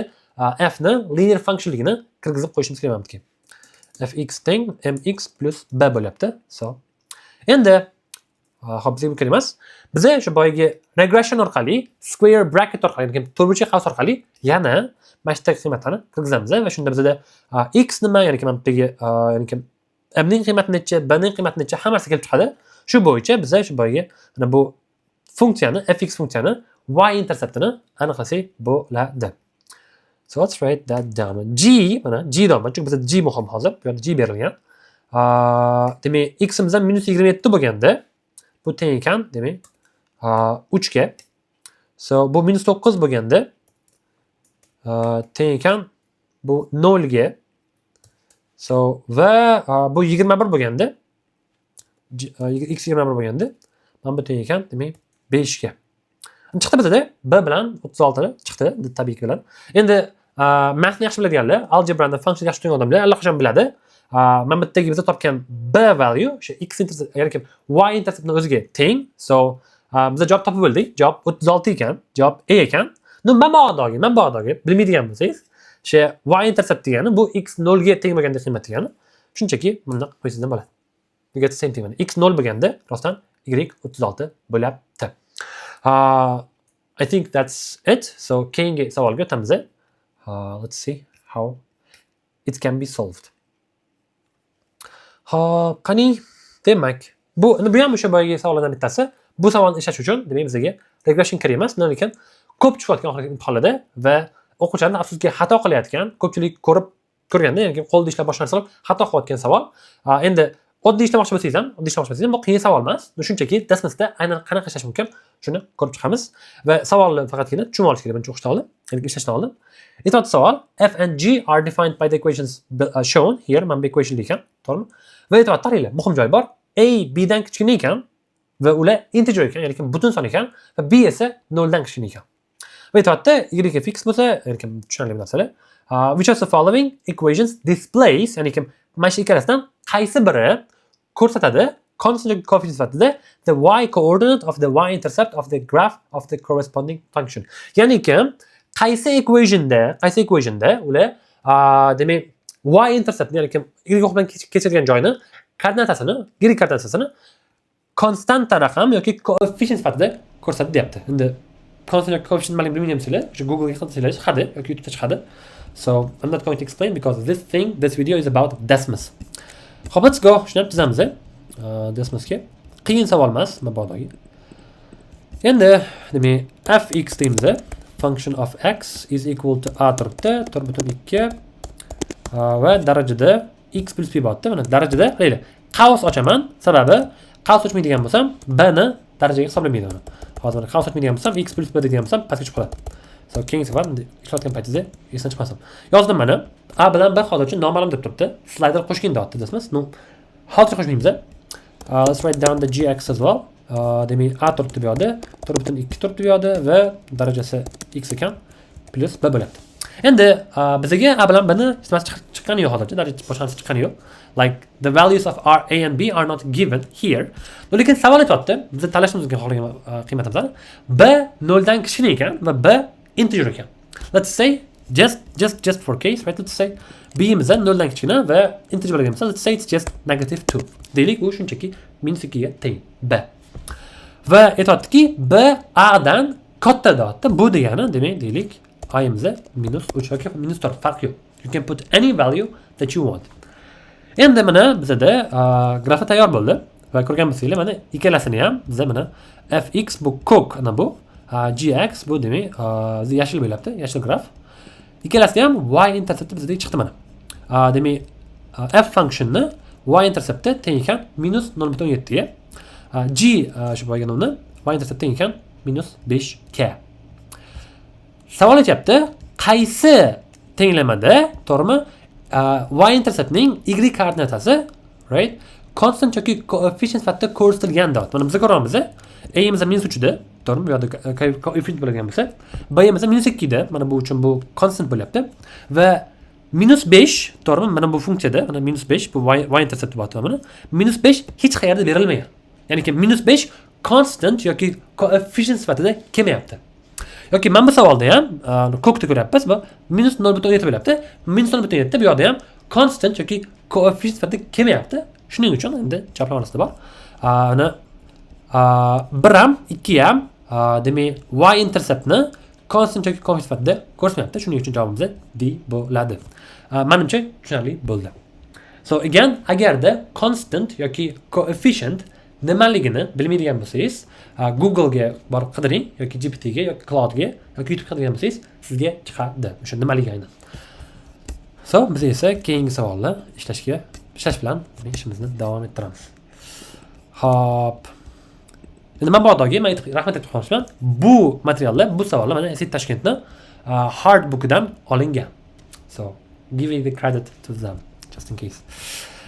f ni linear functionligini kirgizib qo'yishimiz kerak mana bu yerga. Fx teng mx plus b bo'lyapti. So endi hop, bizga bu kerak emas. Biza o'sha boyagi regression orqali, square bracket orqali, ya'ni to'rtburchak qavs orqali yana mana shu yerdagi qiymatlarni kirgizamiz va shunda bizada x nima, ya'ni mana bu yerdagi, ya'ni m ning qiymati necha, b ning qiymati necha, hammasi kelib chiqadi. Shu bo'yicha biza shu boyagi mana bu funksiyani, fx funksiyani y interceptini aniqlasak bo'ladi. So let's write that down. G, mana g deyapman, chunki bizda g muhim hozir. Bu yerda g berilgan. Demak, ximiz ham minus 27 bo'lganda bu teng ekan, demak, 3 ga. So bu minus 9 bo'lganda teng ekan bu 0 ga. So va bu 21 bo'lganda, x 21 bo'lganda mana bu teng ekan, demak, 5 ga. Chiqdi bizada b bilan 36 chiqdi tabiiyki bilan. Endi mathni yaxshi biladiganlar, algebrani, function yaxshi tushungan odamlar allaqachon biladi. Mana bu yerdagi biza topgan b value o'sha x intercept, ya'ni y interceptni o'ziga teng. So biza javob topib bo'ldik. Javob 36 ekan, javob a ekan. No, mabodogi bilmaydigan bo'lsangiz, o'sha y intercept degani bu x 0 ga teng bo'lganda qiymat degani. Shunchaki bundoq qo'ysangiz ham bo'ladi. You get the same thing. X 0 bo'lganda rostdan y 36 bo'lyapti. I think that's it. So keyingi savolga o'tamiz. Let's see how it can be solved. Hop, qani? Demak, bu endi bu ham o'sha boyagi savollardan bittasi. Bu savolni ishlash uchun, demak, bizga regression kerak emas, lekin ko'p tushayotgan oxirgi imtihonlarda va o'quvchilarni afsuski xato qilayotgan, ko'pchilik ko'rib ko'rganda, ya'ni qo'lda ishlab boshqa narsa qilib xato qilayotgan savol. Endi oddiy ishlamoqchi bo'lsangiz ham bu qiyin savol emas. Bu shunchaki Desmosda aynan qanaqa ishlash mumkin, shuni ko'rib chiqamiz va savolni faqatgina tushunib olish kerak birinchi o'qishdan oldin, ya'ni ishlashdan oldin. Aytyapti savol: f and g are defined by the equations shown here. Mana bu equation ekan, to'g'rimi? Va aytyapti, qaranglar, muhim joyi bor. A b dan kichkina ekan va ular integer ekan, ya'ni butun son ekan va b esa 0 dan kichkina ekan. Va aytyapti, y f x bo'lsa, ya'ni tushunarli narsalar. Which of the following equations displays, ya'ni mana shu ikkalasidan qaysi biri ko'rsatadi constant coefficient sifatida the y coordinate of the y intercept of the graph of the corresponding function? Ya'niki qaysi equationda ular demak, y intercept, ya'ni y o'q bilan kechadigan joyni koordinatasini, y koordinatasini konstanta raqam yoki koeffitsient sifatida ko'rsatdi deyapti. Endi constant yoki coefficient nimaligini bilmayman desanglar, o'sha Googlega qilsanglar chiqadi yoki YouTube'da chiqadi. So I'm not going to explain because this video is about Desmos. Xo'p, let's go. Shuni ham tuzamiz, Desmosga. Qiyin savol emas, mabodogi. Endi demak, fx deymiz. Function of x is equal to a turibdi, 4,2 va darajada x plus b bo'lyapti. Mana darajada, qaranglar, qavs ochaman, sababi qavs ochmaydigan bo'lsam, b ni darajaga hisoblamaydi uni. Hozir mana qavs ochmaydigan bo'lsam, x plus b degan bo'lsam, pastga tushib qoladi. So keyingi safar endi ishlayotgan paytingizda esdan chiqmasin. Yozdim mana. A bilan b hozircha noma'lum deb turibdi. Slider qo'shgin deyapti Desmos. Ну, hozir qo'shmaymiz. Let's write down the gx as well. Demak, a turibdi bu yoqda, 4,2 turibdi bu yoqda va darajasi x ekan, plus b bo'lyapti. Endi bizga a bilan b ni nimasi Chiqqani yo'q hozircha, даже boshqa narsa chiqqani yo'q. Like, the values of r, a and b are not given here. Lekin savol aytyapti, biz tanlashimiz mumkin xohlagan qiymatimizni. B noldan kichkina ekan va b integer ekan. Let's say, just for case, right, let's say b'imiz noldan kichkina va integer bo'lgan bo'lsa, let's say it's just negative 2 deylik, u shunchaki minus 2 ga teng b. Va aytyaptiki, b a dan katta deyapti. Bu degani, demak, deylik, a'miz minus 3 yoki minus 4, farqi yo'q. You can put any value that you want. Endi mana bizada grafa tayyor bo'ldi va ko'rgan bo'lsanglar, mana ikkalasini ham biza mana fx bu ko'k, ana bu gx bu, demak, yashil bo'lyapti, yashil graf. Ikkalasida ham y intercepti bizda chiqdi mana. Demak, f functionni y intercepti teng ekan minus 0,7 ga, g shu boyagi uni y intercept teng ekan minus 5 ga. Savol aytyapti, qaysi tenglamada, to'g'rimi, y interceptning y koordinatasi, right, constant yoki coefficient sifatida ko'rsatilgan deyapti. Mana biz ko'ryapmiz, a'miz minus 3 edi, to'g'rimi? Bu yerda coefficient bo'lgan bo'lsa, b'miz minus 2 edi. Mana bu uchun bu constant bo'lyapti va minus 5, to'g'rimi? Mana bu funksiyada mana minus 5, bu y intercept bo'lyapti. Mana minus 5 hech qayerda berilmagan, ya'niki minus 5 constant yoki coefficient sifatida kelmayapti. Yoki mana bu savolda ham ko'kda ko'ryapmiz, bu minus 0,7 bo'lyapti. Minus 0,7 bu yoqda ham constant yoki coefficient sifatida kelmayapti. Shuning uchun endi javoblar orasida bor uni bir ham, ikki ham, demak, y interceptni constant yoki coefficient sifatida ko'rsatmayapti. Shuning uchun javobimiz D bo'ladi. Manimcha, tushunarli bo'ldi. So again, agarda constant yoki coefficient nimaligini bilmaydigan bo'lsangiz, Google'ga borib qidiring yoki GPTga yoki Claudega yoki YouTube qidirgan bo'lsangiz, sizga chiqadi o'sha nimaligi aynan. So biz esa keyingi savolni ishlash bilan ishimizni davom ettiramiz. Ho'p, endi mabodoga man rahmat aytib qolmoqchiman. Bu materiallar, bu savollar mana SAT Toshkentni hard bookidan olingan. So giving the credit to them, just in case.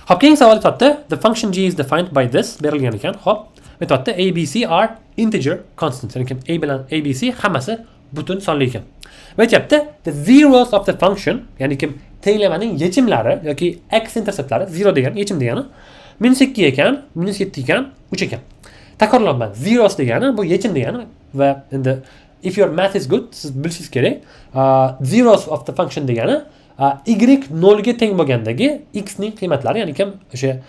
Ho'p, keyingi savol aytyapti, the function g is defined by this berilgan ekan. Ho'p, aytyapti, a, b, c are integer constants, ya'ni a bilan a, b, c hammasi butun sonli ekan. Va aytyapti, the zeros of the function, ya'ni kim tenglamaning yechimlari yoki x interceptlari, zero degani yechim degani, minus 2 ekan, minus 7 ekan, 3 ekan. Takrorlayapman, zeros degani bu yechim degani. Va endi if your math is good, siz bilishingiz kerak, zeros of the function degani y nolga teng bo'lgandagi x ning qiymatlari, ya'ni kim o'sha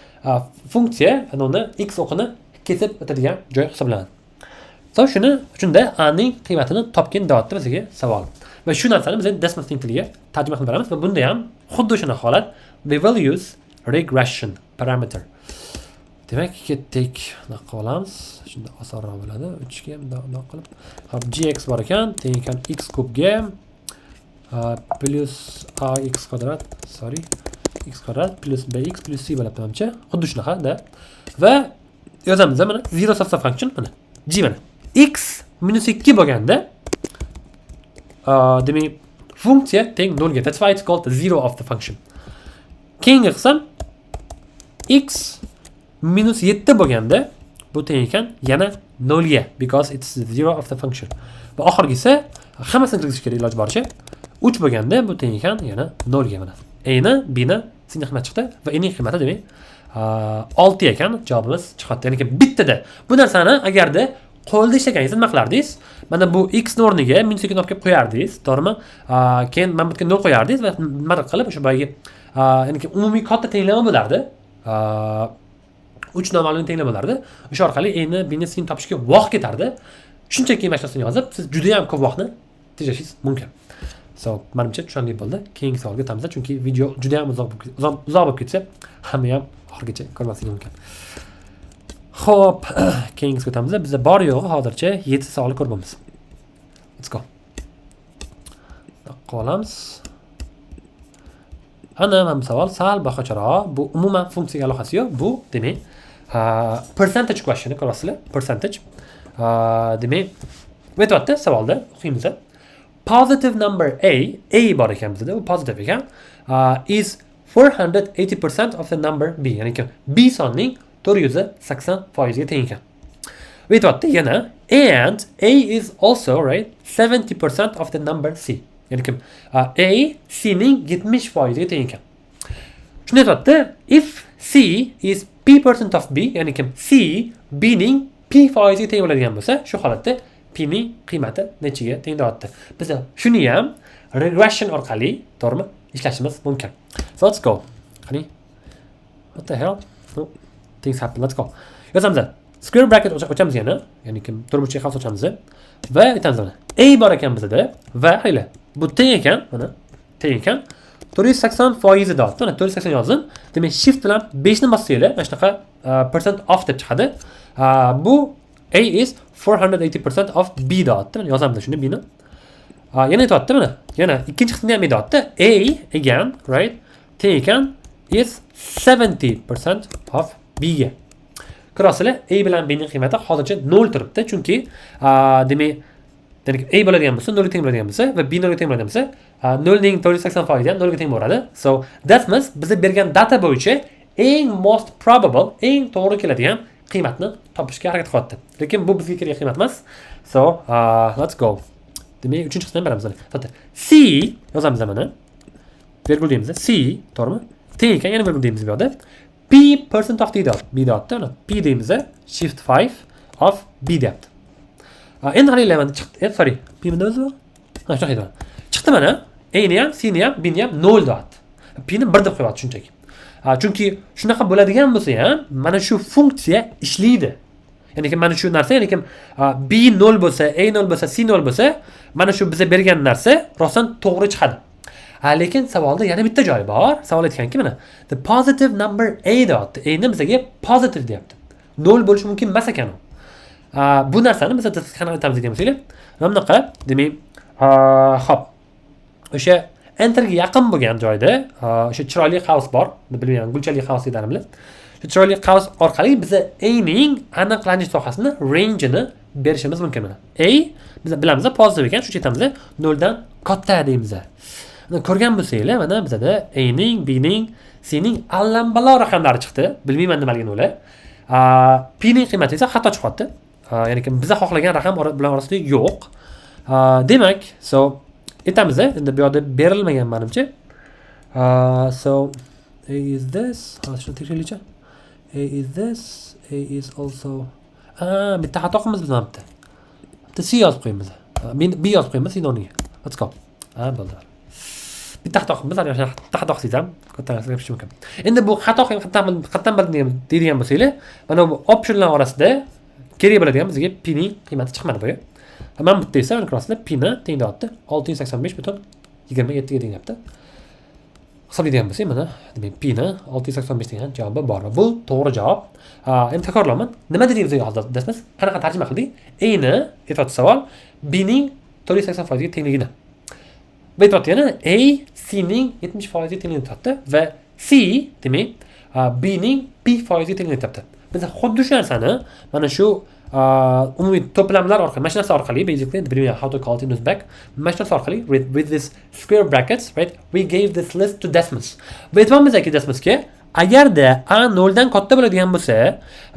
funksiya uni x o'qini kesib o'tadigan joy hisoblanadi. So shuni shunda a ning qiymatini topgin deyapti bizga savol. Va shu narsani biz Desmosning tiliga tarjima qilib beramiz va bunda ham xuddi shunaqa holat, we will use regression parameter. Demak, ketdik, bunaqa qilib olamiz, shunda osonroq bo'ladi. Uchga bundoq, bundoq qilib. Hop, gx bor ekan, teng ekan x kubga plyus ax kvadrat, sorry, x kvadrat plyus bx plyus c bo'lyapti, manimcha, xuddi shunaqa da. Va yozamiz mana zeros of the function, mana g, mana x minus 2 bo'lganda, demak, funksiya teng nolga. That's why it's called the zero of the function. Keyingi qism, x minus 7 bo'lganda, bu teng ekan yana nolga, because it's the zero of the function. Va oxirgisi, hammasini kirgizish kerak iloji boricha, 3 bo'lganda, bu teng ekan yana nolga. Mana a ni, b ni, c ni qiymati chiqdi va a ning qiymati, demak, 6 ekan, javobimiz chiqyapti. Ya'ni bittada bu narsani agarda qo'lda ishlaganingizda nima qilardingiz? Mana bu x ni o'rniga minus 2 ni olib kelib qo'yardingiz, to'g'rimi? Keyin mana bu yerga nol qo'yardingiz va nimadir qilib o'sha boyagi, ya'ni umumiy katta tenglama bo'lardi, uch noma'lum tenglama bo'lardi. O'sha orqali a ni, b ni, c ni topishga vaqt ketardi. Shunchaki mana shu narsani yozib, siz juda yam ko'p vaqtni tejashingiz mumkin. So manimcha, tushunarli bo'ldi. Keyingi savolga o'tamiz, chunki video juda yam uzoq bo'lib ketsa, hamma ham oxirigacha ko'rmasligi mumkin. Ho'p, keyingisiga o'tamiz. Bizda bor yo'g'i hozircha yetti savol ko'ribmiz. Let's go. Qilib olamiz. Ana mana bu savol sal boshqacharoq. Bu umuman funksiyaga aloqasi yo'q. Bu, demak, percentage question, ko'ryapsizlar, percentage. Demak, aytyapti savolda, o'qiymiz: positive number a, a bor ekan bizda, u positive ekan, is 480% of the number b, ya'ni b sonining 480 foizga teng ekan. Va aytyapti yana, and a is also, right, 70% of the number c, ya'ni kim a c ning 70 foiziga teng ekan. Shuni aytyapti: if c is p percent of b, ya'ni kim c b ning p foiziga teng bo'ladigan bo'lsa, shu holatda p ning qiymati nechiga teng deyapti. Biz shuni ham regression orqali, to'g'rimi, ishlashimiz mumkin. So let's go. Qani, what the hell? No, things happen. Let's go. Yozamiz, square bracket ochamiz yana, ya'ni kim to'rtburchak qavs ochamiz va aytamiz, mana a bor ekan bizada va qaranglar, bu teng ekan, mana teng ekan 480 foizi deyapti. Mana 480 yozdim. Demak, shift bilan 5 ni bossanglar, mana shunaqa percent of deb chiqadi. Bu a is 480% of b deyapti. Mana yozamiz shuni, b ni. Yana aytyapti, mana yana ikkinchi qismida ham aytyapti, a again, right, teng ekan is 70% of b ga. Ko'rasizlar, a bilan b ning qiymati hozircha 0 turibdi, chunki demak a bo'ladigan bo'lsa, 0 ga teng bo'ladigan bo'lsa va b 0 ga teng bo'ladigan bo'lsa, 0 ning 480 foizi ham 0 ga teng bo'ladi. So that means biza bergan data bo'yicha eng most probable, eng to'g'ri keladigan qiymatni topishga harakat qilyapti, lekin bu bizga kerak qiymat emas. So let's go. Demak, uchinchi qismini ham beramiz. To'xta, c yozamiz, mana vergul deymiz, c, to'g'rimi, teng ekan, yana vergul deymiz bu yoqda, p percent of deydi, b deyapti. Mana p deymiz, shift 5 of b deyapti. Endi qaranglar, mana chiqdi. Sorry, p nima o'zi bu? Ha, shunaqa edi. Chiqdi, mana a ni ham, c ni ham, b ni ham 0 deyapti, p ni 1 deb qo'yapti shunchaki. Chunki shunaqa bo'ladigan bo'lsa ham, mana shu funksiya ishlaydi, ya'ni mana shu narsa, ya'ni kim b 0 bo'lsa, a 0 bo'lsa, c 0 bo'lsa, mana shu biza bergan narsa rostdan to'g'ri chiqadi. Lekin savolda yana bitta joyi bor. Savol aytganki, mana the positive number a deyapti, a ni bizaga positive deyapti, 0 bo'lishi mumkin emas ekan u. Bu narsani biz qanaqa aytamiz degan bo'lsanglar, mana bunaqa. Demak, ho'p, o'sha enterga yaqin bo'lgan joyda o'sha chiroyli qavs bor, bilmayman, gulchali qavs deydilar. Shu chiroyli qavs orqali biza a ning aniqlanish sohasini, range'ini berishimiz mumkin. Mana a biz bilamiz pozitiv ekan, shuning uchun aytamiz, 0 dan katta deymiz. Mana ko'rgan bo'lsanglar, mana bizada a ning, b ning, c ning allambalo raqamlari chiqdi, bilmayman nimaligini ular. P ning qiymati esa xato chiqyapti, ya'ni biza xohlagan raqam bilan orasida yo'q. Demak, so aytamiz, endi bu yoqda berilmagan manimcha. So a is this, hozir shuni tekshiraylikchi. A is this, a is also, bitta xato qilamiz biz, mana bitta c yozib qo'yamiz, b yozib qo'yamiz c o'rniga. Let's go. Ha, bo'ldi, bitta xato qilamiz. Ana bitta xato qilsangiz ham katta narsa qilish mumkin. Endi bu xato qayerdan bilding deydigan bo'lsanglar, mana bu optionlar orasida kerak bo'ladigan bizga p ning qiymati chiqmadi boya. Mana bu yerda esa, mana ko'rasizlar, p ni teng deyapti, 685,27 ga teng deyapti. Hisoblaydigan bo'lsak, mana demak, p ni 685 degan javobi bor va bu to'g'ri javob. Endi takrorlayman, nima dedik biz hozir? Biz qanaqa tarjima qildik? A ni aytyapti savol b ning 480 foizga tengligini va aytyapti yana a c ning 70 foizga tengligini aytyapti va c, demak, b ning p foizga tengligini aytyapti. Biz xuddi shu narsani mana shu umumiy to'plamlar orqali, mana shu narsa orqali, basically, bilmayman how to call it in Uzbek, mana shu narsa orqali, with this square brackets, right, we gave this list to Desmos va aytyapmizki Desmosga, agarda a 0 dan katta bo'ladigan bo'lsa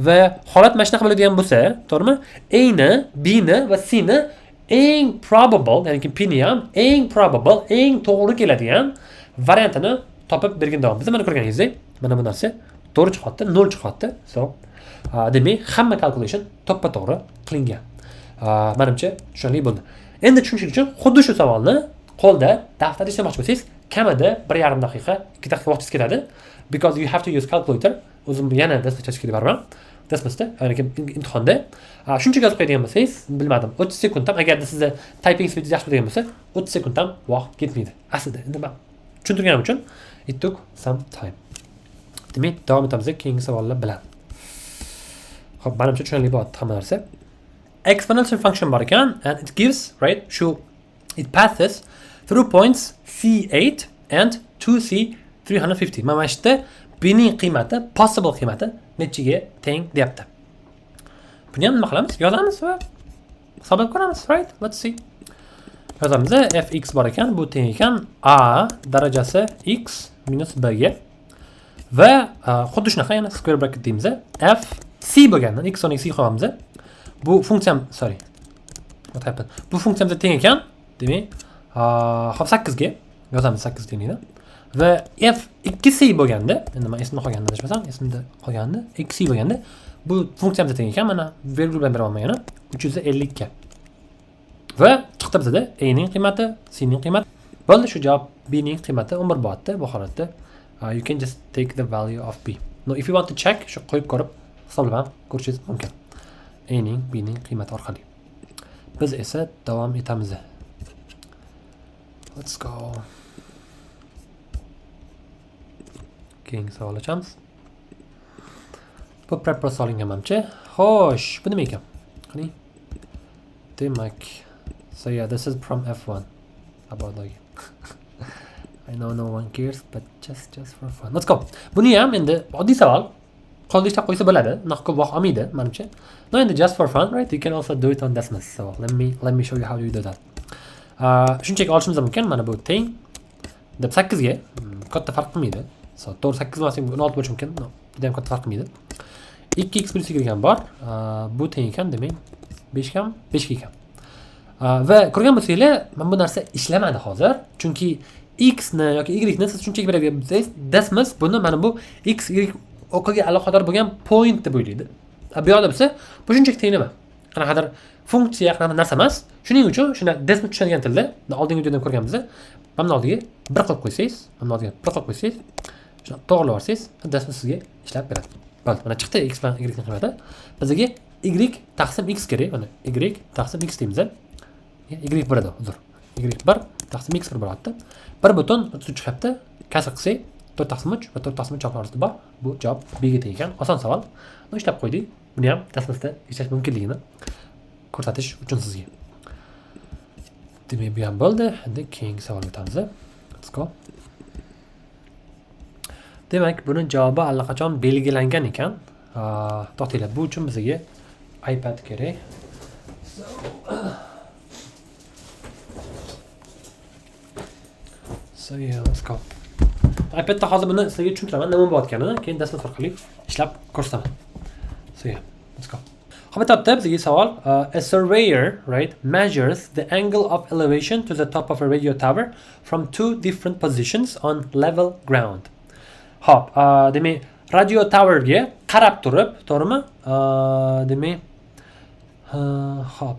va holat mana shunaqa bo'ladigan bo'lsa, to'g'rimi, a ni, b ni va c ni eng probable, ya'ni p ni ham eng probable, eng to'g'ri keladigan variantini topib bergin davom. Biz mana ko'rganingizdek, mana bu narsa to'g'ri chiqyapti, 0 chiqyapti. So demak, hamma calculation to'ppa to'g'ri qilingan. Manimcha, tushunarli bo'ldi. Endi tushunish uchun xuddi shu savolni qo'lda daftarda ishlamoqchi bo'lsangiz, kamida 1,5 daqiqa, 2 daqiqa vaqtingiz ketadi, because you have to use calculator. O'zim yana Desmos ishlatish kerak baribir Desmosda, ya'ni imtihonda shuncha yozib qo'yadigan bo'lsangiz, bilmadim, 30 sekund ham, agarda sizni typing speedingiz yaxshi bo'ladigan bo'lsa, 30 sekund ham vaqt ketmaydi aslida. Endi man tushuntirganim uchun it took some time. Demak, davom etamiz keyingi savollar bilan. Ho'p, manimcha, tushunarli bo'lyapti hamma narsa. Exponential function bor ekan and it gives, right, shu it passes through points c8 and 2c 350. Mana shu yerda b ning qiymati, possible qiymati nechiga teng deyapti. Buni ham nima qilamiz? Yozamiz va hisoblab ko'ramiz, right? Let's see. Yozamiz, fx bor ekan, bu teng ekan a darajasi x minus b ga va xuddi shunaqa yana square bracket deymiz, f c bo'lgandan x o'rniga c qo'yamiz. Bu funksiyam, sorry, what happened, bu funksiyamizga teng ekan. Demak, hop, 8 ga yozamiz, 8 tenglikni Va f 2c bo'lganda, endi men esimda qolgandi, adashmasam, esimda qolgandi, 2c bo'lganda bu funksiyamizga teng ekan, mana vergul bilan beryapman yana 352. Va chiqdi bizda a ning qiymati, c ning qiymati. Bo'ldi, shu javob b ning qiymati 11 bo'lyapti bu holatda. You can just take the value of b. No, if you want to check, shu qo'yib ko'rib hisoblab ham ko'rishingiz mumkin. A ning, b ning qiymati orqali. Biz esa davom etamiz. Let's go. Keyingi savol ochamiz. Bu prep olingan manimcha. Xo'sh, bu nima ekan? Qani? Demak, so yeah, this is from F1. About like I know no one cares, but just for fun. Let's go. Buni ham endi oddiy savol. Qo'lda ishlab qo'ysa bo'ladi. Unaqa ko'p vaqt olmaydi, manimcha. No, endi just for fun, right? You can also do it on Desmos. So let me show you how you do that. Shunchaki olishimiz mumkin. Mana bu teng deb 8 ga katta farq qilmaydi. So to'g'ri 8 emas, 16 bo'lishi mumkin. No, juda ham katta farq qilmaydi. 2x plus y ham bor. Bu teng ekan, demak 5 ham 5 ga ekan. Va ko'rgan bo'lsanglar, mana bu narsa ishlamadi hozir. Chunki x ni yoki y ni siz shunchaki beradigan bo'lsangiz, Desmos buni mana bu x, y o'qiga aloqador bo'lgan point deb o'ylaydi. Bu yoqda bo'lsa, bu shunchaki tenglama. Qanaqadir funksiya, qanaqadir narsa emas. Shuning uchun shuni Desmos tushunadigan tilda, oldingi videoda ham ko'rganmiz, mana buni oldiga 1 qilib qo'ysangiz, mana buni oldiga 1 qilib qo'ysangiz, shuni to'g'rilab yuborsangiz, Desmos sizga ishlab beradi. Bo'ldi, mana chiqdi x bilan y ning qiymati. Bizga y taqsim x kerak. Mana y taqsim x deymiz. Y 1 edi, uzr. Y 1 taqsim x 1 bo'ladi. 1.33 chiqyapti. Kasr qilsak 4 taqsim 3 va 4 taqsim 3 javoblar orasida bor. Bu javob b ga teng ekan. Oson savol. Buni ishlab qo'ydik. Buni ham Desmosda ishlash mumkinligini ko'rsatish uchun sizga. Demak, bu ham bo'ldi. Endi keyingi savolga o'tamiz. Let's go. Demak, buning javobi allaqachon belgilangan ekan. To'xtanglar, bu uchun bizga iPad kerak. So yeah, let's go. iPadda hozir buni sizlarga tushuntiraman, nima bo'layotganini, keyin Desmos orqali ishlab ko'rsataman. So yeah, let's go. Xo'p, aytyapti bizga savol, a surveyor, right, measures the angle of elevation to the top of a radio tower from two different positions on level ground. Xo'p, demak, radio towerga qarab turib, to'g'rimi? Demak, xo'p,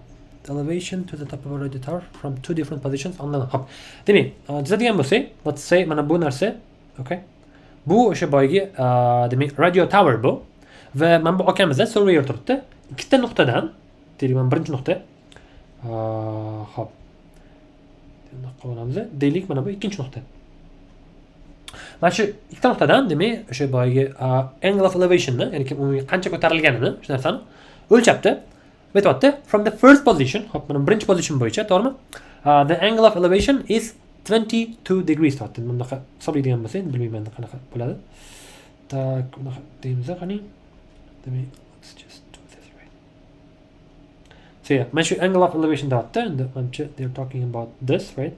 elevation to the top of a radio tower from two different positions on level. Xo'p, demak, chizadigan bo'lsak, let's say mana bu narsa, okay? Bu o'sha boyagi, demak, radio tower bu. Va mana bu akamizda surveyor turibdi. Ikkita nuqtadan, deylik, mana birinchi nuqta. Xo'p. Bunaqa qilib olamiz. Deylik, mana bu ikkinchi nuqta. Mana shu ikkita nuqtadan, demak, o'sha boyagi angle of elevationni, ya'ni umumiy qancha ko'tarilganini, shu narsani o'lchabdi. Aytyapti, from the first position, hop, mana birinchi position bo'yicha, to'g'rimi? The angle of elevation is 22 degrees deyapti. Bunaqa hisoblaydigan bo'lsak, bilmayman qanaqa bo'ladi. Tak, bunaqa deymiz, qani. Demak, let's just do this right. So yeah, mana shu angle of elevation deyapti. Endi manimcha they're talking about this, right?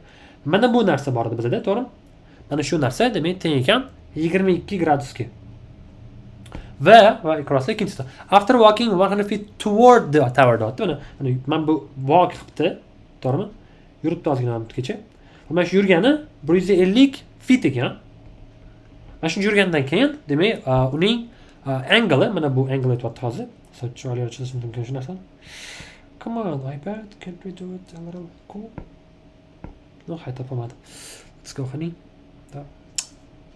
Mana bu narsa bor edi bizda, to'g'rimi? Mana shu narsa, demak, teng ekan 22 gradusga. Va cross ikkinchisi. After walking 100 feet toward the tower deyapti. Mana mana bu walk qilibdi, to'g'rimi? Yuribdi ozgina kecha. Mana shu yurgani 150 feet ekan. Mana shu yurgandan keyin, demak, uning angle, mana bu angle aytyapti hozir. So chiroyli chizishimiz mumkin shu narsani. Come on, iPad, can't we do it a little cool? No, hay topamadim. Let's go, honey. Da.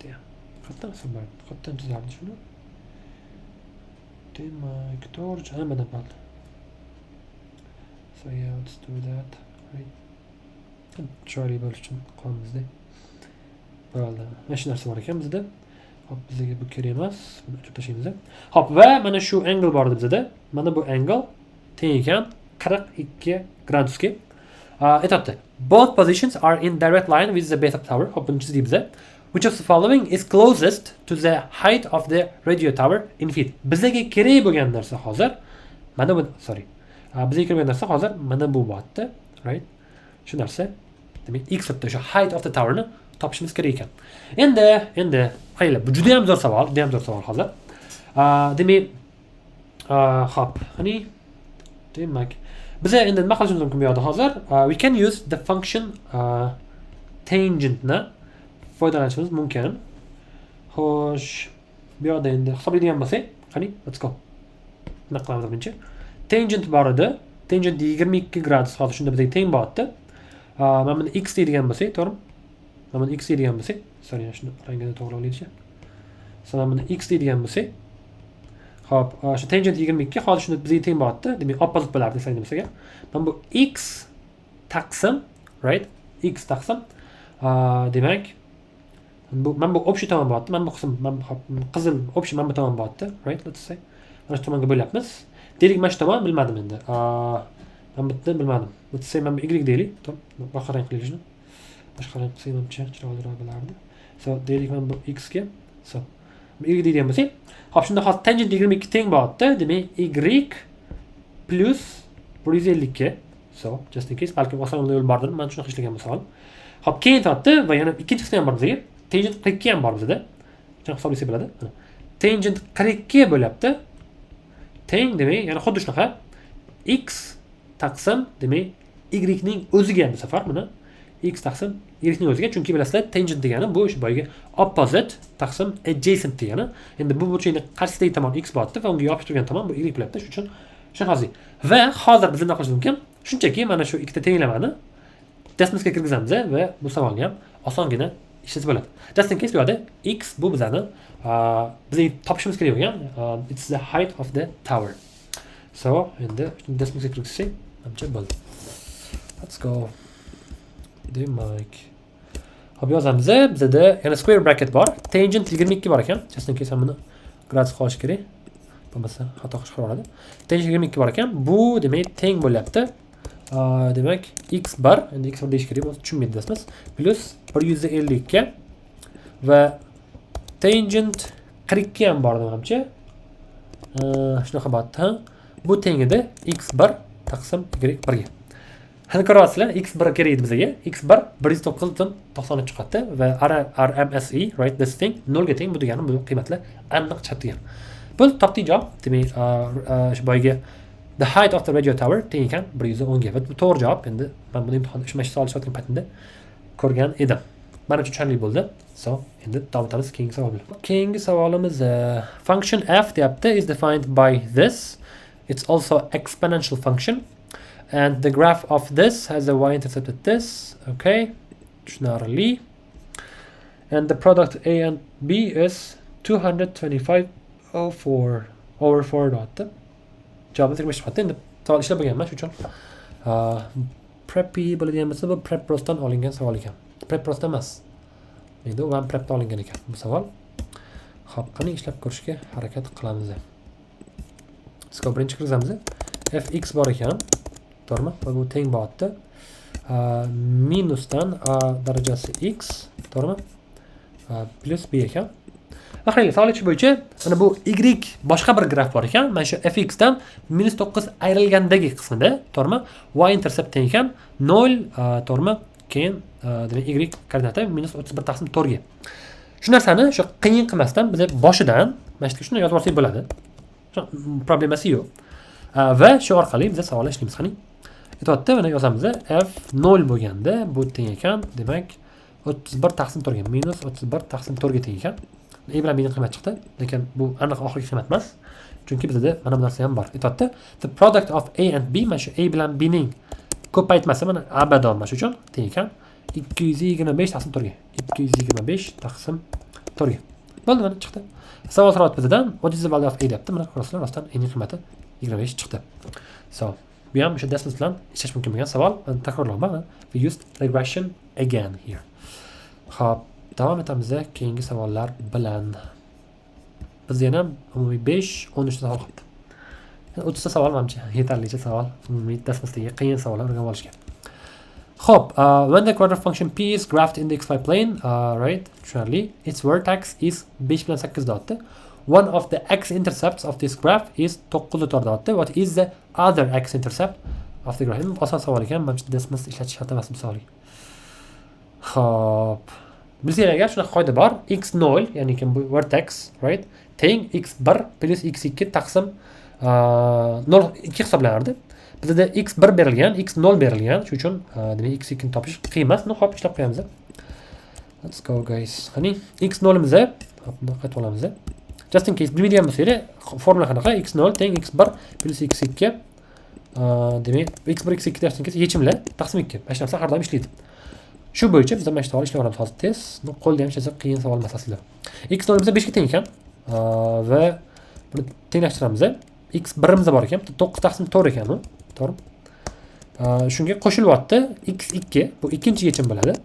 Damn. Qayerdan hisoblardi? Qayerdan chizardi shuni? Demak, to'g'ri, nimadan bo'ldi? So yeah, let's do that. Right. Chiroyli bo'lish uchun qo'yamizda. Bo'ldi. Mana shu narsa bor ekan bizda. Hop, bizga bu kerak emas. Buni o'chirib tashlaymiz. Hop, va mana shu angle bor edi bizda. Mana bu angle teng ekan 42 gradusga. Aytyapti. Both positions are in direct line with the base of tower. Hop, buni chizdik biza. Which of the following is closest to the height of the radio tower in feet? Bizga kerak bo'lgan narsa hozir mana bu, sorry. Bizga kerak bo'lgan narsa hozir mana bu bo'lyapti, right? Shu narsa, demak, x turibdi, o'sha height of the towerni topishimiz kerak ekan. Endi qaranglar, bu juda ham zo'r savol, juda ham zo'r savol hozir. Demak, hop, qani, demak, biz endi nima qilishimiz mumkin bu yerda hozir? We can use the function tangentni Foydalanishimiz mumkin. Xo'sh, bu yoqda endi hisoblaydigan bo'lsak, qani, let's go. Nima qilamiz birinchi? Tangent bor edi. Tangent 22 gradus, hozir shunda bizga teng bo'lyapti. Mana buni x deydigan bo'lsak, to'g'rimi? Mana buni x deydigan bo'lsak, sorry, shuni rangini to'g'ri olaylikchi. So, mana buni x deydigan bo'lsak, ho'p, shu tangent 22 hozir shunda bizga teng bo'lyapti. Demak, opposite bo'lardi desak bo'lsak. Mana bu x taqsim, right? X taqsim, demak, bu mana bu общий tomon bo'lyapti. Mana bu qism, mana bu, hop, qizil общий mana bu tomon bo'lyapti, right? Let's say. Mana shu tomonga bo'lyapmiz. Deylik, mana shu tomon, bilmadim endi. Mana bu yerda bilmadim. Let's say, mana bu y deylik. To'g'ri, boshqa rang qilaylik shuni. Boshqa rang qilsak, manimcha chiroyliroq bo'lardi. So, deylik, mana bu x ga. So, y deydigan bo'lsak, hop, shunda hozir tangent 22 teng bo'lyapti. Demak, y plus 152. So, just in case, balkim oson yo'l bordir. Man shunaqa ishlagan misol. Hop, keyin aytyapti va yana ikkinchi qismi ham bor bizga. Tangent 42 ham bor bizda. Shuni hisoblasak bo'ladi. Mana. Tangent 42 bo'lyapti. Teng, demak, yana xuddi shunaqa x taqsim, demak, y ning o'ziga bu safar, buni x taqsim y ning o'ziga, chunki bilasizlar, tangent degani bu o'sha boyagi opposite taqsim adjacent degani. Endi bu burchakni qarshisidagi tomon x bo'lyapti va unga yopishib turgan tomon bu y bo'lyapti. Shuning uchun shunaqa. Va hozir biz nima qilishimiz mumkin? Shunchaki mana shu ikkita tenglamani Desmosga kirgizamiz va bu savolni ham osongina ishlasa bo'ladi. Just in case, bu yoqda x bu bizani bizga topishimiz kerak bo'lgan, it's the height of the tower. So, endi Desmosga kirgizsak, manimcha, bo'ldi. Let's go. Demak, hop, yozamiz. Bizada yana square bracket bor. Tangent 22 bor ekan. Just in case, buni gradus qolishi kerak. Bo'lmasa xato chiqarib oladi. Tangent 22 bor ekan. Bu, demak, teng bo'lyapti. Demak, x1, endi x1 deyish kerak, bo'lmasa tushunmaydi Desmos. Plus 152 va tangent 42 ham bor, manimcha. Shunaqa bo'lyapti, ha? Bu teng edi x1 taqsim y1 ga. Hani ko'ryapsizlar, x1 kerak edi bizga. x1 109.93 chiqyapti va RMSE, right, this thing 0 ga teng. Bu degani bu qiymatlar aniq chiqadi degan. Bu topdik javob. Demak, shu boyagi the height of the radio tower teng ekan 110 ga. Va bu to'g'ri javob. Endi men buni imtihonda shu mana shu savol ishlayotgan paytimda ko'rgan edim. Manimcha, tushunarli bo'ldi. So, endi davom etamiz keyingi savol bilan. Keyingi savolimiz function f deyapti, is defined by this. It's also exponential function. And the graph of this has a y-intercept at this. Okay, tushunarli. And the product a and b is 225.04 over 4 deyapti. Javobimiz 25 chiqyapti. Endi savol ishlab bo'lganman, shuning uchun Prepy bo'ladigan bo'lsa, bu Prep Prosdan olingan savol ekan. Prep Prosdan emas. Endi u ham Prepdan olingan ekan bu savol. Xo'p, qani, ishlab ko'rishga harakat qilamiz. Let's go, birinchi kirgizamiz. Fx bor ekan. To'g'rimi? Va bu teng bo'lyapti. Minusdan a darajasi x, to'g'rimi? Plus b ekan. Va qaranglar, savol aytish bo'yicha mana bu y boshqa bir graf bor ekan. Mana shu fx dan minus 9 ayrilgandagi qismida, to'g'rimi? Y intercept teng ekan 0, to'g'rimi? Keyin, demak, y koordinata minus 31 taqsim 4 ga. Shu narsani shu qiyin qilmasdan biz boshidan mana shu yerga shuni yozib olsak bo'ladi. Problemasi yo'q. Va shu orqali biz savollar ishlaymiz. Qani, aytyapti, mana yozamiz: f 0 bo'lganda bu teng ekan, demak, 31 taqsim 4 ga, minus 31 taqsim 4 ga teng ekan. A bilan bni qiymat chiqdi, lekin bu aniq oxirgi qiymat emas, chunki bizada mana bu narsa ham bor. Aytyapti, the product of a and b, mana shu a bilan b ning ko'paytmasi, mana abadan, mana shu uchun teng ekan 225 taqsim 4 ga, 225 taqsim 4 ga. Bo'ldi, mana chiqdi. Savol so'rayapti bizdan: "What is the value of a?" deyapti. Mana ko'rasizlar, rostdan a ning qiymati 25 chiqdi. So, bu ham o'sha Desmos bilan ishlash mumkin bo'lgan savol. Man takrorlayman, we used regression again here. Ho'p, davom etamiz keyingi savollar bilan. Bizda yana umumiy 5, 13 ta savol qolibdi. 30 ta savol manimcha yetarlicha savol umumiy Desmosdagi qiyin savollar o'rganib olishga. Ho'p, when the quadratic function p is graphed in the xy plane, right, tushunarli, its vertex is 5 bilan 8 deyapti. One of the x-intercepts of this graph is 9 4 deyapti. What is the other x-intercept of the graph? Oson savol ekan, manimcha, Desmos ishlatish shart emas bu savolga. Ho'p, bilsanglar agar, shunaqa qoida bor: x0, ya'ni kim bu vertex, right, teng x1 plus x2 taqsim 0 2 hisoblanardi. Bizda x1 berilgan, x0 berilgan, shuning uchun, demak, x2 ni topish qiyin emas. Ну, hop, ishlab qo'yamiz. Let's go, guys. Qani, x nolimiz, hop, bundoq qaytib olamiz. Just in case bilmaydigan bo'lsanglar, formula qanaqa? X nol teng x bir plyus x ikki, demak, x bir, x ikki, just in case yechimlar taqsim ikki. Mana shu narsa har doim ishlaydi. Shu bo'yicha biz mana shu savol ishlab olamiz hozir tez. Ну, qo'lda ham ishlasa, qiyin savol emas aslida. X nolimiz 5 ga teng ekan va buni tenglashtiramiz. X birimiz bor ekan, 9 taqsim 4 ekan u, to'g'rimi? Shunga qo'shilyapti x ikki, bu ikkinchi yechim bo'ladi.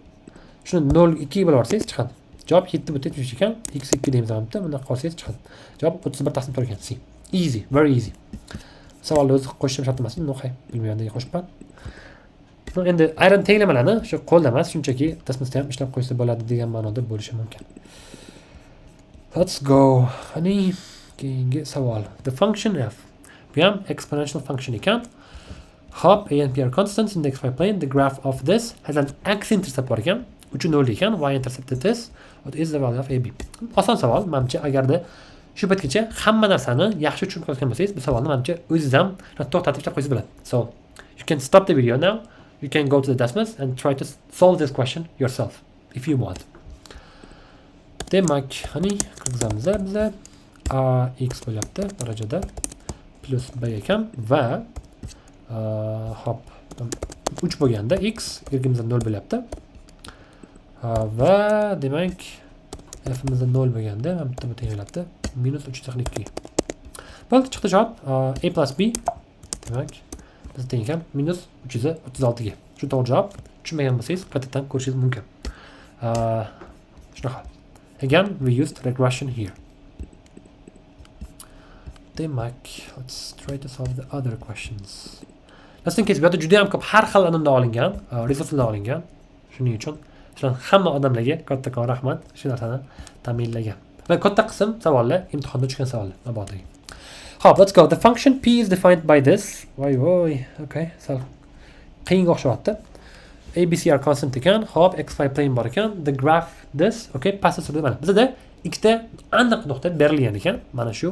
Shuni 0,2 ga bo'lib yuborsangiz, chiqadi javob 7,3 ekan. X ikki deymiz mana bitta, bundoq qolsangiz, chiqadi javob 31 taqsim 4 ekan. C, easy, very easy. Savolni o'zi qo'shishim shart emas. Ну, hay, bilmayman, nega qo'shibman. Ну, endi ayrim tenglamalarni shu qo'lda emas, shunchaki Desmosda ham ishlab qo'ysa bo'ladi degan ma'noda bo'lishi mumkin. Let's go. Qani, keyingi savol. The function f, bu ham exponential function ekan. Hop, a and p are constants in the xy plane. The graph of this has an x intercept bor ekan, uchi nol ekan, y intercept it is. What is the value of ab? Oson savol manimcha. Agarda shu paytgacha hamma narsani yaxshi tushunib qolgan bo'lsangiz, bu savolni manimcha o'zingiz ham to'xtatib ishlab qo'ysangiz bo'ladi. So you can stop the video now, you can go to the Desmos and try to solve this question yourself if you want. Demak, qani, kirgizamiz biza. A x bo'lyapti darajada plyus b ekan va hop, 3 bo'lganda x, y'imizda 0 bo'lyapti va demak, fimizda 0 bo'lganda mana bitta bu teng bo'lyapti minus 3,2. Bo'ldi, chiqdi javob. A plus b, demak, biz teng ekan minus 336 ga. Shu to'g'ri javob. Tushunmagan bo'lsangiz, qaytadan ko'rishingiz mumkin. Shunaqa. Again, we used regression here. Demak, let's try to solve the other questions. Just in case, bu yerda juda ham ko'p har xil anonda olingan, resurslardan olingan. Shuning uchun shular hamma odamlarga kattakon rahmat, shu narsani ta'minlagan. Va katta qism savollar imtihonda tushgan savollar mabodo. Ho'p, let's go. The function p is defined by this. Voy voy, okay, sal qiyinga o'xshayapti. A, B, C are constant ekan. Hop, x, y plane bor ekan. The graph this, okay, pastda mana bizada ikkita aniq nuqta berilgan ekan. Mana shu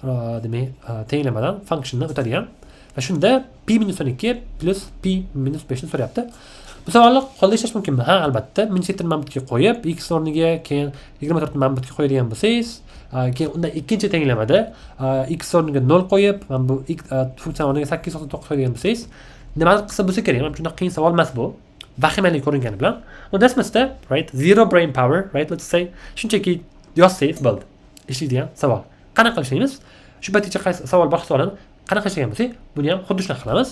demak, tenglamadan, functiondan o'tadigan. Va shunda p minus 12 plus p minus 5 ni so'rayapti. Bu savolni qo'lda ishlash mumkinmi? Ha, albatta. Minus 7 ni mana bu yerga qo'yib, x o'rniga keyin 24 ni mana bu yerga qo'yadigan bo'lsangiz, keyin undan ikkinchi tenglamada x o'rniga 0 qo'yib, mana bu funksiyani o'rniga 899 qo'yadigan bo'lsangiz, nimadir qilsa bo'lsa kerak. Mana shunday qiyin savol emas bu. Vahimali ko'ringani bilan. No, Desmosda, right? Zero brain power, right? Let's say shunchaki yozsangiz bo'ldi. Ishlaydigan savol. Qanaqa qilib ishlaymiz? Shu paytgacha qaysi savol, boshqa savolni qanaqa ishlagan bo'lsak, buni ham xuddi shunaqa qilamiz.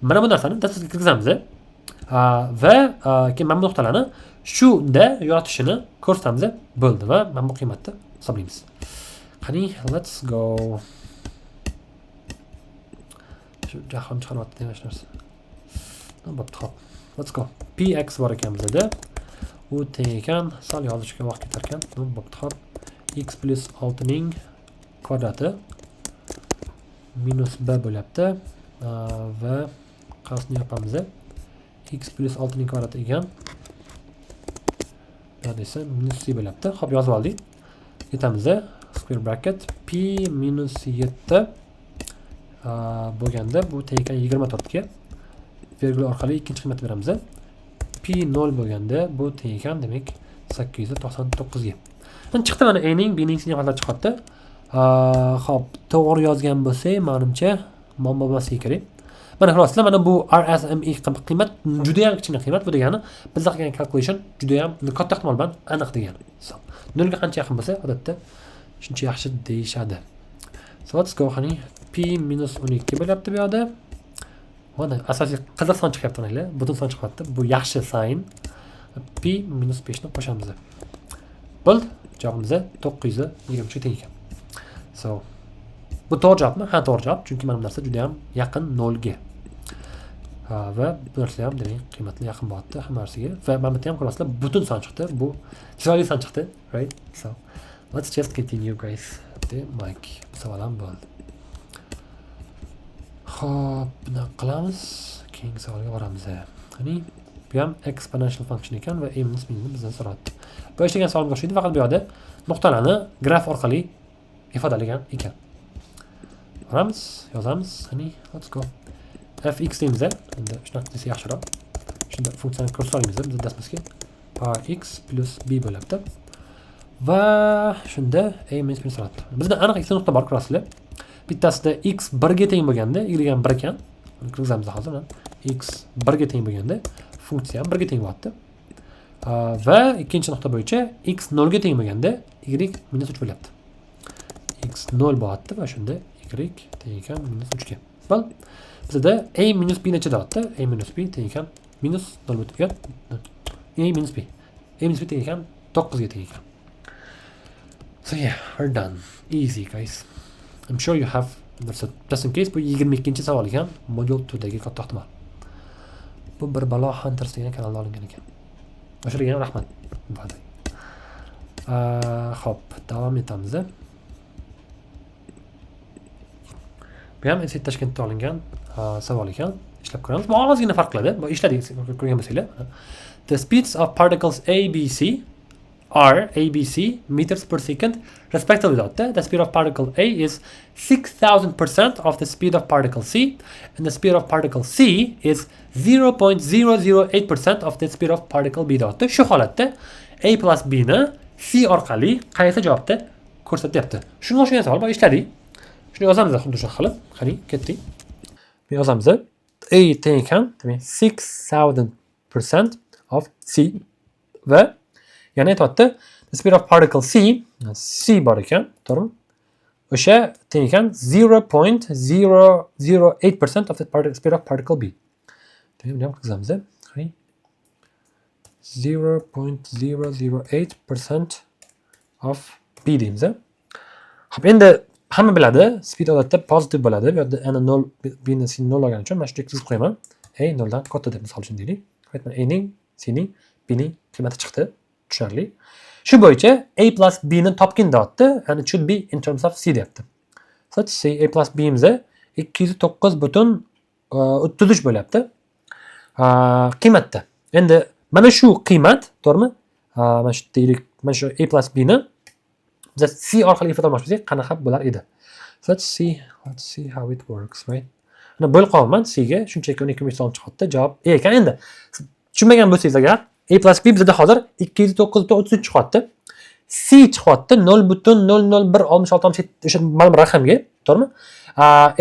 Mana bu narsani Desmosga kirgizamiz. Va keyin mana bu nuqtalarni shunda yotishini ko'rsatamiz, bo'ldi, va mana bu qiymatni hisoblaymiz. Qani, let's go. Shu jahlim chiqaryapti demak shu narsa. Ну, bo'pti, hop. Let's go. Px bor ekan bizada. U teng ekan, sal yozishga vaqt ketar ekan. Ну, bo'pti, hop. X plus 6 ning kvadrati minus b bo'lyapti. Va qavsni yopamiz. X plus 6 ning kvadrati ekan. Bu yoqda esa minus c bo'lyapti. Hop, yozib oldik. Ketamiz. Square bracket p minus 7 bo'lganda bu teng ekan 24 ga. Vergul orqali ikkinchi qiymatni beramiz. P 0 bo'lganda bu teng ekan, demak, 899 ga. Endi chiqdi mana a ning, b ning, c ning holatlar chiqyapti. Hop, to'g'ri yozgan bo'lsak, manimcha muammo bo'lmasligi kerak. Mana ko'rasizlar, mana bu RSME qiymat juda ham kichkina qiymat. Bu degani biz qilgan calculation juda ham katta ehtimol bilan aniq degani. So, nolga qancha yaqin bo'lsa, odatda shuncha yaxshi deyishadi. So let's go, qani, p minus 12 bo'lyapti bu yoqda. Mana asosiy qiziq son chiqyapti, qaranglar. Butun son chiqyapti. Bu yaxshi sign. P minus 5 ni qo'shamiz. Bo'ldi. Javobimiz 923 ga teng ekan. So bu to'g'ri javobmi? Ha, to'g'ri javob, chunki mana bu narsa juda ham yaqin nolga. Ha, va bu narsa ham, demak, qiymatli yaqin bo'lyapti hamma narsaga. Va mana bu yerda ham ko'rasizlar, butun son chiqdi. Bu chiroyli son chiqdi, right? So let's just continue, guys. Demak, bu savol ham bo'ldi. Xo'p, bunaqa qilamiz. Keyingi savolga boramiz. Qani, bu ham exponential function ekan va a minus b ni bizdan so'rayapti. Bu ishlagan savolimga o'xshaydi, faqat bu yoqda nuqtalarni graf orqali ifodalagan ekan. Boramiz, yozamiz. Qani, let's go. Fx deymiz. Endi shunaqa desa yaxshiroq. Shunda funksiyani ko'rsata olamiz biz Desmosga. Ax plus b bo'lyapti. Va shunda a minus b so'rabdi. Bizda aniq ikkita nuqta bor, ko'rasizlar. Bittasida x 1 ga teng bo'lganda, y ham 1 ekan. Uni kirgizamiz hozir. X 1 ga teng bo'lganda funksiya ham 1 ga teng bo'lyapti. Va ikkinchi nuqta bo'yicha x 0 ga teng bo'lganda y minus 3 bo'lyapti. X 0 bo'lyapti va shunda y teng ekan minus 3 ga. Well, bizda a minus b necha deyapti? A minus b teng ekan minus 0.3. A minus b. A minus b teng ekan 9 ga teng ekan. So yeah, we're done. Easy, guys. I'm sure you have understood. Just in case, bu 22-savol ekan, modul 2 dagi katta ehtimol. Bu bir balo Hunters degan kanalda olingan ekan. O'shalarga ham rahmat. Xo'p, davom etamiz. Bu ham SAT Toshkentda olingan savol ekan. Ishlab ko'ramiz. Bu ozgina farq qiladi. Bu ishladik, ko'rgan bo'lsanglar. The speeds of particles A, B, C are A, B, C meters per second respectively. The speed of particle A is 6000% of the speed of particle C, and the speed of particle C is 0.008% of the speed of particle B. Shu holatda A plus B ni C orqali qaysi javobda ko'rsatyapti? Shunga o'xshagan savol bor, ishladik. Shuni yozamiz xuddi shunaqa qilib. Qani, ketdik. Bu yozamiz. A teng ekan, demak 6000% of C va yana aytyapti, the speed of particle C, C bor ekan, to'g'rimi? O'sha teng ekan 0.008% of the speed of particle B. Demak, buni ham qilamiz. Qani. 0.008% of B deymiz. Xo'p, endi hamma biladi, speed odatda pozitiv bo'ladi. Bu yerda ana 0, B ni C 0 olgani uchun mana shu chizib qo'yaman. A 0 dan katta deb misol uchun deylik. Mana A ning, C ning, B ning qiymati chiqdi. Tushunarli. Shu bo'yicha A plus B ni topgin deyapti, and it should be in terms of C deyapti. So let's see, A plus B imiz 209.33 bo'lyapti. Qiymatda. Endi mana shu qiymat, to'g'rimi? Mana shu deylik, mana shu A plus B ni biz C orqali ifodalamoqchi bo'lsak, qanaqa bo'lar edi? So let's see how it works, right? Mana bo'lib qolyapman C ga, shunchaki 12 so'm chiqyapti. Javob A ekan. Endi tushunmagan bo'lsangiz agar, A plus B bizda hozir 209.33 chiqyapti. C chiqyapti 0.00166 o'sha ma'lum raqamga, to'g'rimi?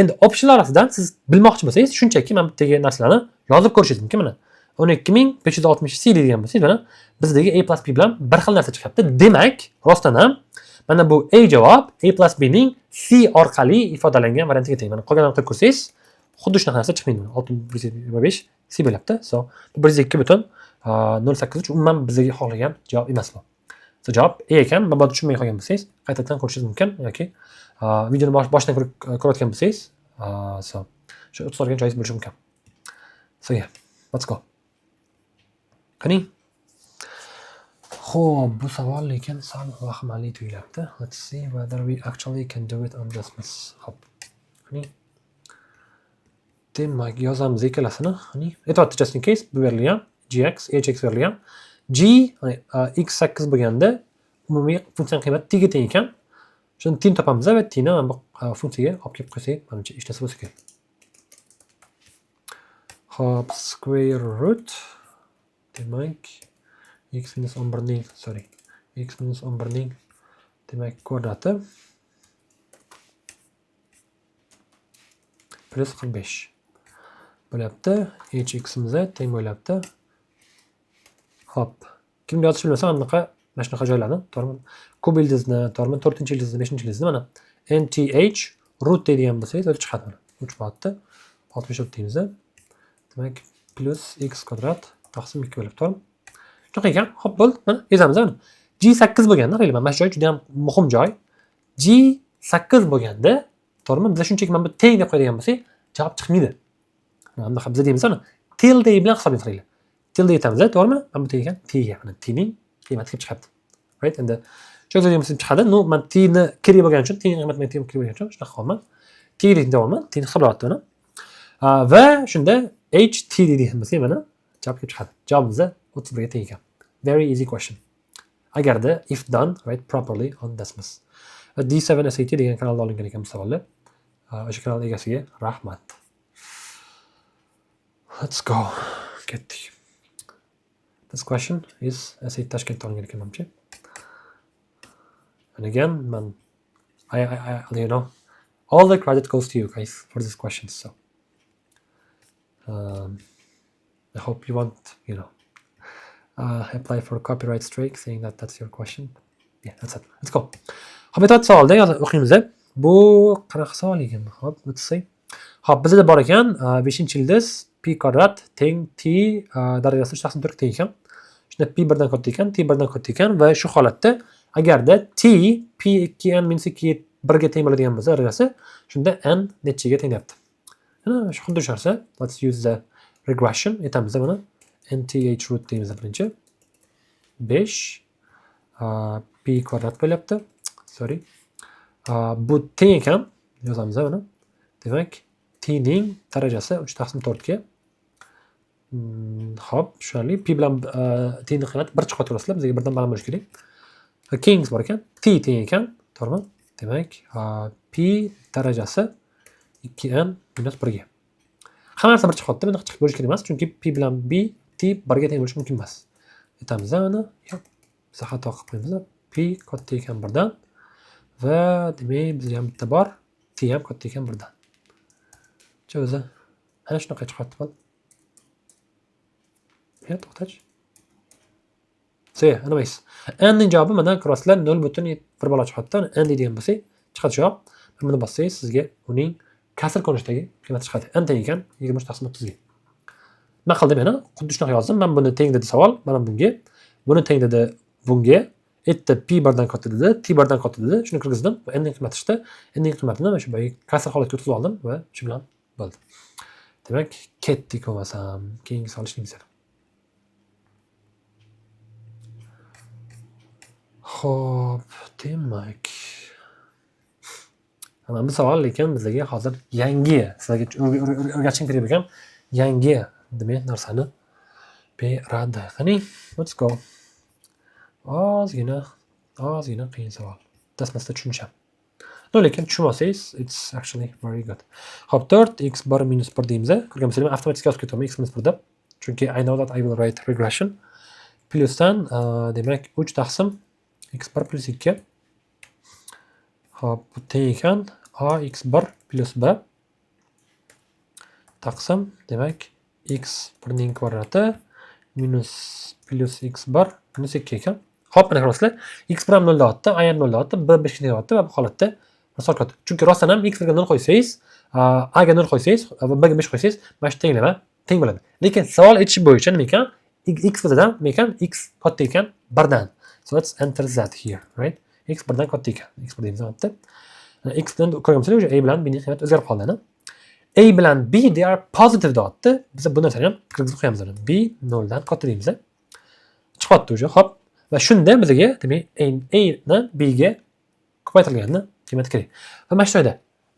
Endi optionlar orasidan siz bilmoqchi bo'lsangiz, shunchaki mana bu yerdagi narsalarni yozib ko'rishingiz mumkin. Mana 12560 C deydigan bo'lsangiz, mana bizdagi A plus B bilan bir xil narsa chiqyapti. Demak, rostdan ham mana bu A javob A plus B ning C orqali ifodalangan variantiga teng. Mana qolganini qilib ko'rsangiz, xuddi shunaqa narsa chiqmaydi. 6125 C bo'lyapti. So, bu 102.083 umuman bizga xohlagan javob emas bu. So, javob A ekan. Mabodo tushunmay qolgan bo'lsangiz, qaytadan ko'rishingiz mumkin yoki videoni boshidan ko'rayotgan bo'lsangiz, so shu o'tib olgan joyingiz bo'lishi mumkin. So yeah, let's go. Qani? Xo'p, bu savol lekin sal vahimali tuyulyapti. Let's see whether we actually can do it on Desmos. Xo'p. Qani? Demak, yozamiz ikkalasini. Qani? Aytyapti, just in case bu berilgan gx, hx berilgan. G x 8 bo'lganda umumiy funksiyaning qiymati t ga teng ekan. Shuni t ni topamiz va t ni mana bu funksiyaga olib kelib qo'ysak, manimcha ishlasa bo'lsa kerak. Xo'p, square root, demak x minus 11 ning, sorry, x minus 11 ning demak kvadrati plus 45 bo'lyapti. Hximiz teng bo'lyapti. Xo'p, kim yozishni bilmasa, mana bunaqa, mana shunaqa joylarni, to'g'rimi? Kub ildizni, to'g'rimi? 4-ildizni, 5-ildizni mana NTH root deydigan bo'lsangiz, o'zi chiqadi mana. 3 bo'lyapti. 64 deymiz. Demak, plus x kvadrat taqsim 2 bo'lib, to'g'rimi? Shunaqa ekan. Xo'p, bo'ldi. Mana yozamiz mana. G 8 bo'lganda, qaranglar, mana shu joy juda ham muhim joy. G 8 bo'lganda, to'g'rimi? Biz shunchaki mana bu teng deb qo'yadigan bo'lsak, javob chiqmaydi. Mana bunaqa biz deymiz mana tilde bilan hisoblaymiz, qaranglar. Tilde aytamiz, to'g'rimi? Mana bu teng ekan t ga. Mana t ning qiymati kelib chiqyapti. Right? Endi shu bo'lsa chiqadi. No, man t ni kerak bo'lgani uchun, t ning qiymati menga kerak bo'lgani uchun shunaqa qilyapman. T deydi deyapman, t ni hisoblayapti mana. Va shunda h t deydigan bo'lsak, mana javob kelib chiqadi. Javobimiz 31 ga teng ekan. Very easy question. Agarda if done right properly on Desmos. Va D7 SAT degan kanalda olingan ekan bu savollar. O'sha kanal egasiga rahmat. Let's go. Ketdik. This question is SAT Tashkentda olingan ekan manimcha. And again, man, I you know, all the credit goes to you guys for this question. So I hope you won't, apply for a copyright strike saying that that's your question. Yeah, that's it. Let's go. Xo'p, aytyapti savolda o'qiymiz. Bu qanaqa savol ekan? Xo'p, let's see. Xo'p, bizda bor ekan 5-yildiz pi kvadrat teng t darajasi 3 taqsim 4 teng ekan. Shunda pi birdan katta ekan, t birdan katta ekan va shu holatda agarda t pi 2n minus 2 birga teng bo'ladigan bo'lsa darajasi, shunda n nechaga teng deyapti. Mana shu xuddi shu narsa. Let's use the regression aytamiz mana nth root deymiz birinchi. 5 pi kvadrat bo'lyapti. Sorry. Bu teng ekan, yozamiz mana. Demak, t ning darajasi 3 taqsim 4 ga. Xo'p, tushunarli. Pi bilan t ning qiymati bir chiqyapti ko'rasizlar, bizga birdan ma'lum bo'lishi kerak. Keyingisi bor ekan, t teng ekan, to'g'rimi? Demak, pi darajasi 2n minus 1 ga. Hamma narsa bir chiqyapti, bunaqa chiqib bo'lishi kerak emas, chunki pi bilan b t birga teng bo'lishi mumkin emas. Aytamiz mana, yo'q, biz xato qilib qo'yamiz. Pi katta ekan birdan va demak bizda ham bitta bor, t ham katta ekan birdan. O'zi ana shunaqa chiqyapti bol. Ya, to'xtachi. So, yeah, anyways. N ning javobi mana ko'rasizlar 0.1 balo chiqyapti. N deydigan bo'lsak, chiqadi javob. Buni bossangiz sizga uning kasr ko'rinishidagi qiymati chiqadi. N teng ekan 23 taqsim 30 ga. Nima qildim yana? Xuddi shunaqa yozdim. Men buni teng dedi savol, mana bunga. Buni teng dedi bunga. Aytdi pi birdan katta dedi, t birdan katta dedi. Shuni kirgizdim va n ning qiymati chiqdi. N ning qiymatini mana shu boyagi kasr holatga o'tkazib oldim va shu bilan bo'ldi. Demak, ketdik bo'lmasam, keyingi savol ishlaymiz. Xo'p, demak. Mana bu savol lekin bizga hozir yangi, sizlarga o'rgatishim kerak bo'lgan yangi demak narsani beradi. Qani, let's go. Ozgina qiyin savol. Dasmasda tushunisham. No, lekin tushunmasangiz, it's actually very good. Xo'p, 4 x 1 minus 1 deymiz. Ko'rgan bo'lsanglar, avtomatik yozib ketaman x minus 1 deb. Chunki I know that I will write regression. Plyusdan, demak, 3 taqsim x 1 plus 2. Xo'p, bu teng ekan a x 1 plus b taqsim, demak, x 1 ning kvadrati minus plus x 1 minus 2 ekan. Xo'p, mana ko'rasizlar, x 1 ham 0 deyapti, a ham 0 deyapti, b 5 deyapti va bu holatda misol katta. Chunki rostdan ham x 1 ga 0 qo'ysangiz, a ga 0 qo'ysangiz va b ga 5 qo'ysangiz, mana shu tenglama teng bo'ladi. Lekin savol aytishi bo'yicha nima ekan? X birdan nima ekan? X katta ekan birdan. So let's enter z here, right? X birdan katta ekan. X 1 deymiz albatta. X bilan ko'rgan bo'lsangiz, a bilan b ning qiymati o'zgarib qoldi. A bilan b they are positive deyapti. Biz bu narsani ham kirgizib qo'yamiz. B 0 dan katta deymiz. Chiqyapti уже, xo'p. Va shunda bizga demak a ni b ga ko'paytirilganini qiymati kerak. Va mana shu joyda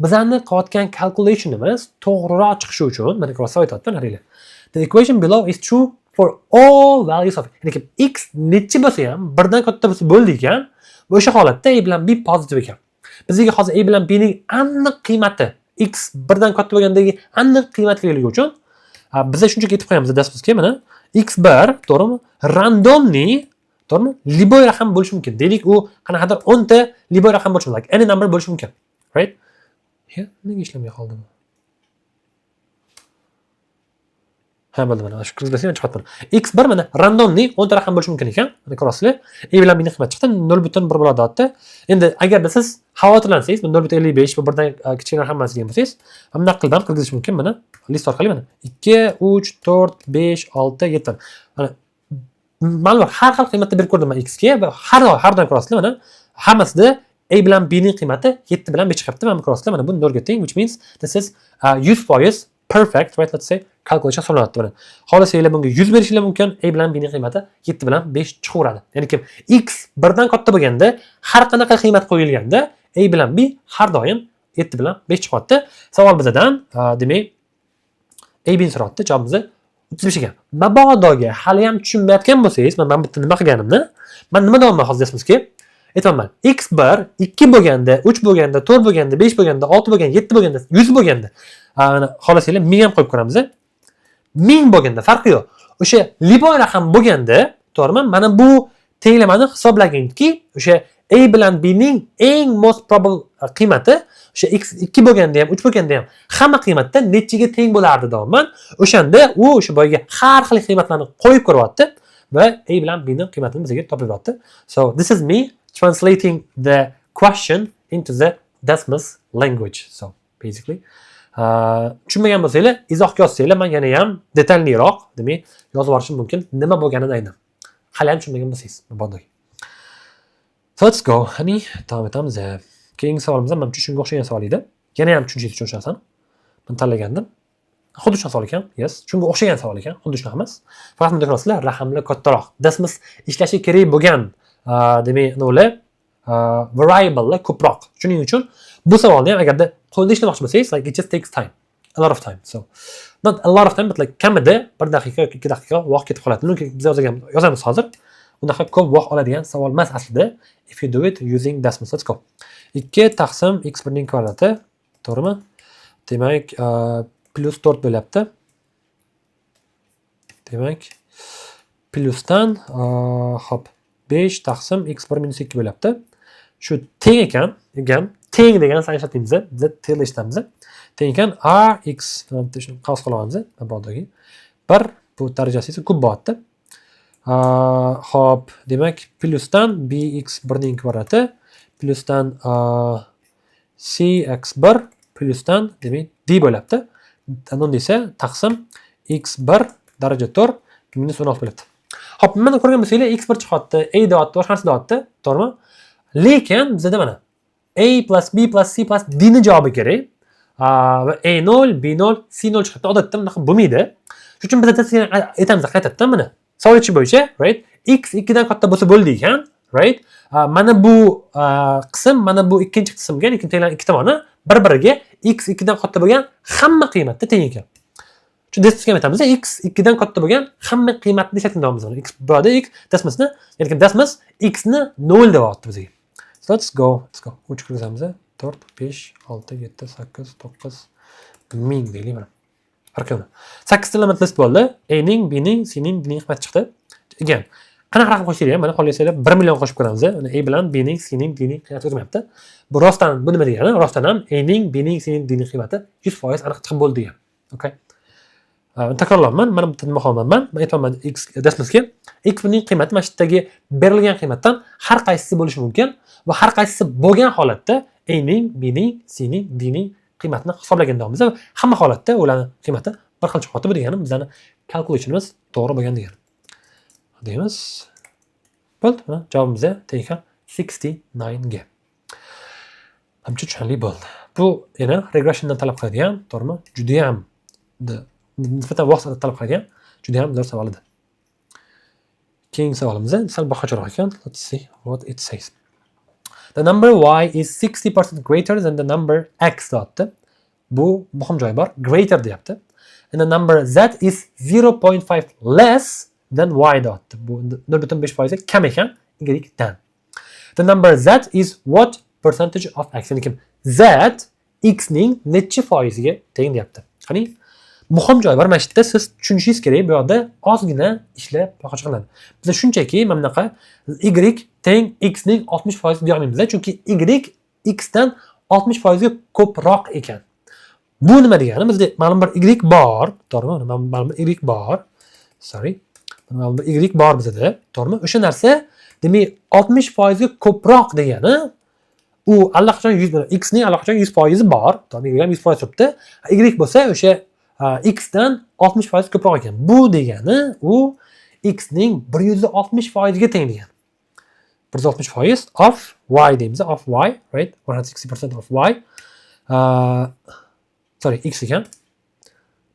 bizani qilayotgan calculationimiz to'g'riroq chiqishi uchun mana ko'rsa aytyapti, qaranglar. The equation below is true for all values of, ya'ni x necha bo'lsa ham birdan katta bo'lsa bo'ldi ekan. Va o'sha holatda a bilan b positive ekan. Bizga hozir a bilan b ning aniq qiymati x birdan katta bo'lgandagi aniq qiymat kerakligi uchun biza shunchaki aytib qo'yamiz dastimizga mana x1, to'g'rimi? Randomni, to'g'rimi? Любой raqam bo'lishi mumkin. Deylik, u qanaqadir 10 ta любой raqam bo'lishi mumkin. Like any number bo'lishi mumkin. Right? Ya, nega ishlamay qoldi bu? Ha, bo'ldi mana shu kirgizmasang chiqyapti. X1 mana randomni 10 ta raqam bo'lishi mumkin ekan. Mana ko'rasizlar. A bilan b ning qiymati chiqdi 0.1 bo'ladi deyapti. Endi agarda siz xavotirlansangiz, bu 0.55 bu birdan kichkina raqam emas degan bo'lsangiz, bunday qilib ham kirgizish mumkin mana list orqali mana 2, 3, 4, 5, 6, 7. Mana ma'lum har xil qiymatda berib ko'rdim man x ga va har doim ko'rasizlar mana hammasida a bilan b ning qiymati 7 bilan 5 chiqyapti. Mana ko'rasizlar, mana bu 0 ga teng, which means this is 100% perfect, right? Let's say calculation hisoblanadi mana. Xohlasanglar bunga 100 berishinglar mumkin. A bilan b ning qiymati 7 bilan 5 chiqaveradi. Ya'ni kim x birdan katta bo'lganda, har qanaqa qiymat qo'yilganda a bilan b har doim 7 bilan 5 chiqyapti. Savol bizadan, demak, a b ni so'rayapti, javobimiz 35 ekan. Mabodoga hali ham tushunmayotgan bo'lsangiz, man bu yerda nima qilganimni, man nima deyapman hozir deysizki, aytyapman. X1 2 bo'lganda, 3 bo'lganda, 4 bo'lganda, 5 bo'lganda, 6 bo'lganda, 7 bo'lganda, 100 bo'lganda, mana xohlasanglar 1000 ham qo'yib ko'ramiz. 1000 bo'lganda farqi yo'q. O'sha любой raqam bo'lganda, to'g'rimi, mana bu tenglamani hisoblaginki, o'sha a bilan b ning eng most probable qiymati o'sha x 2 bo'lganda ham, 3 bo'lganda ham, hamma qiymatda nechiga teng bo'lardi deyapman. O'shanda u o'sha boyagi har xil qiymatlarni qo'yib ko'ryapti va a bilan b ning qiymatini bizga topib beryapti. So this is me translating the question into the Desmos language. So basically, tushunmagan bo'lsanglar, izohga yozsanglar, man yana ham детальный roq, demak, yozib yuborishim mumkin nima bo'lganini aynan, hali ham tushunmagan bo'lsangiz mabodo. So let's go. Qani, davom etamiz. Keyingi savolimiz ham manimcha shunga o'xshagan savol edi. Yana ham tushunishingiz uchun o'sha narsani man tanlagandim. Xuddi shunaqa savol ekan. Yes, shunga o'xshagan savol ekan, xuddi shunaqa emas, faqat bunda ko'rasizlar, raqamlar kattaroq. Desmos ishlashi kerak bo'lgan, demak, nimalar, variablelar ko'proq. Shuning uchun bu savolni ham agarda qo'lda ishlamoqchi bo'lsangiz, like, it just takes time, a lot of time. So not a lot of time, but like kamida 1 daqiqa yoki 2 daqiqa vaqt ketib qoladi. Lekin biz yozamiz hozir, unaqa ko'p vaqt oladigan savol emas aslida, if you do it using Desmos. Let's go. 2 taqsim x birning kvadrati, to'g'rimi, demak, plyus 4 bo'lyapti. Demak, plyusdan, hop, 5 taqsim x bir minus 2 bo'lyapti. Shu teng ekan. Again, teng degan narsani ishlatmaymiz biz, tengda ishlatamiz. Teng ekan a x, shuni qavs qilib olamiz mabodogi, bir bu darajasi esa kub bo'lyapti. Hop, demak, plyusdan bx birning kvadrati plyusdan cx bir plyusdan, demak, d bo'lyapti. Unda esa taqsim x bir daraja 4 minus 16 bo'lyapti. Hop, mana ko'rgan bo'lsanglar, x bir chiqyapti, a deyapti, boshqa narsa deyapti, to'g'rimi? Lekin bizada mana a plus b plus c plus d ni javobi kerak va a 0, b 0, c 0 chiqyapti. Odatda bunaqa bo'lmaydi. Shuning uchun biz aytamiz qaytadan, mana savol ichi bo'yicha, right, x 2 dan katta bo'lsa bo'ldi ekan, right? Mana bu qism mana bu ikkinchi qismga, lekin tenglarning ikki tomoni bir biriga x 2 dan katta bo'lgan hamma qiymatda teng ekan. Shu Desmosga ham aytamiz, x 2 dan katta bo'lgan hamma qiymatni ishlatamiz. X bu yerda x Desmosni, ya'ni Desmos x ni 0 deyapti bizga. So let's go, let's go. 3 kirgizamiz. 4, 5, 6, 7, 8, 9, 1000 deylik mana. Farqi yo'q. 8 ta element list bo'ldi. A ning, B ning, C ning, D ning qiymati chiqdi. Again, qanaqa raqam qo'shsak ham, mana xohlasanglar 1 million qo'shib ko'ramiz. Mana A bilan B ning, C ning, D ning qiymati o'zgarmayapti. Bu rostdan bu nima degani? Rostdan ham A ning, B ning, C ning, D ning qiymati 100% aniq chiqib bo'ldi degan. Okay. Takrorlayapman, mana bitta nima qilyapman? Man aytyapman x Desmosga, x ning qiymati mana shu yerdagi berilgan qiymatdan har qaysisi bo'lishi mumkin va har qaysisi bo'lgan holatda A ning, B ning, C ning, D ning qiymatini hisoblagan deyapmiz va hamma holatda ularning qiymati bir xil chiqyapti. Bu degani bizani calculationimiz to'g'ri bo'lgan degani. Deymiz. Bo'ldi, mana javobimiz teng ekan 69 ga. Manimcha, tushunarli bo'ldi. Bu yana regressiondan talab qiladigan, to'g'rimi? Judayam nisbatan vaqt talab qiladigan judayam zo'r savol edi. Keyingi savolimiz sal boshqacharoq ekan. Let's see what it says. The number y is 60% greater than the number x deyapti. Bu muhim joyi bor. Greater deyapti. And the number z is 0.5 less than y deyapti. Bu 0.5% kam ekan y dan. The number z is what percentage of x? Ya'ni kim? Z x ning nechi foiziga teng deyapti. Qani, muhim joyi bor. Mana shu yerda siz tushunishingiz kerak, bu yoqda ozgina ishlab boshqa. Biz shunchaki mana bunaqa y teng x ning 60% deya olmaymiz, chunki y x dan 60% ga ko'proq ekan. Bu nima degani? Bizda ma'lum bir y bor, to'g'rimi? Ma'lum bir y bor. Sorry. Ma'lum bir y bor bizada, to'g'rimi? O'sha narsa, demak, 60% ga ko'proq degani u allaqachon 100, x ning allaqachon 100% bor, to'g'rimi? Y ham 100% turibdi. Y bo'lsa o'sha x dan 60% ko'proq ekan. Bu degani u x ning 160% ga teng degani. 160% of y deymiz, of y, right? 160% of y. Sorry, x ekan.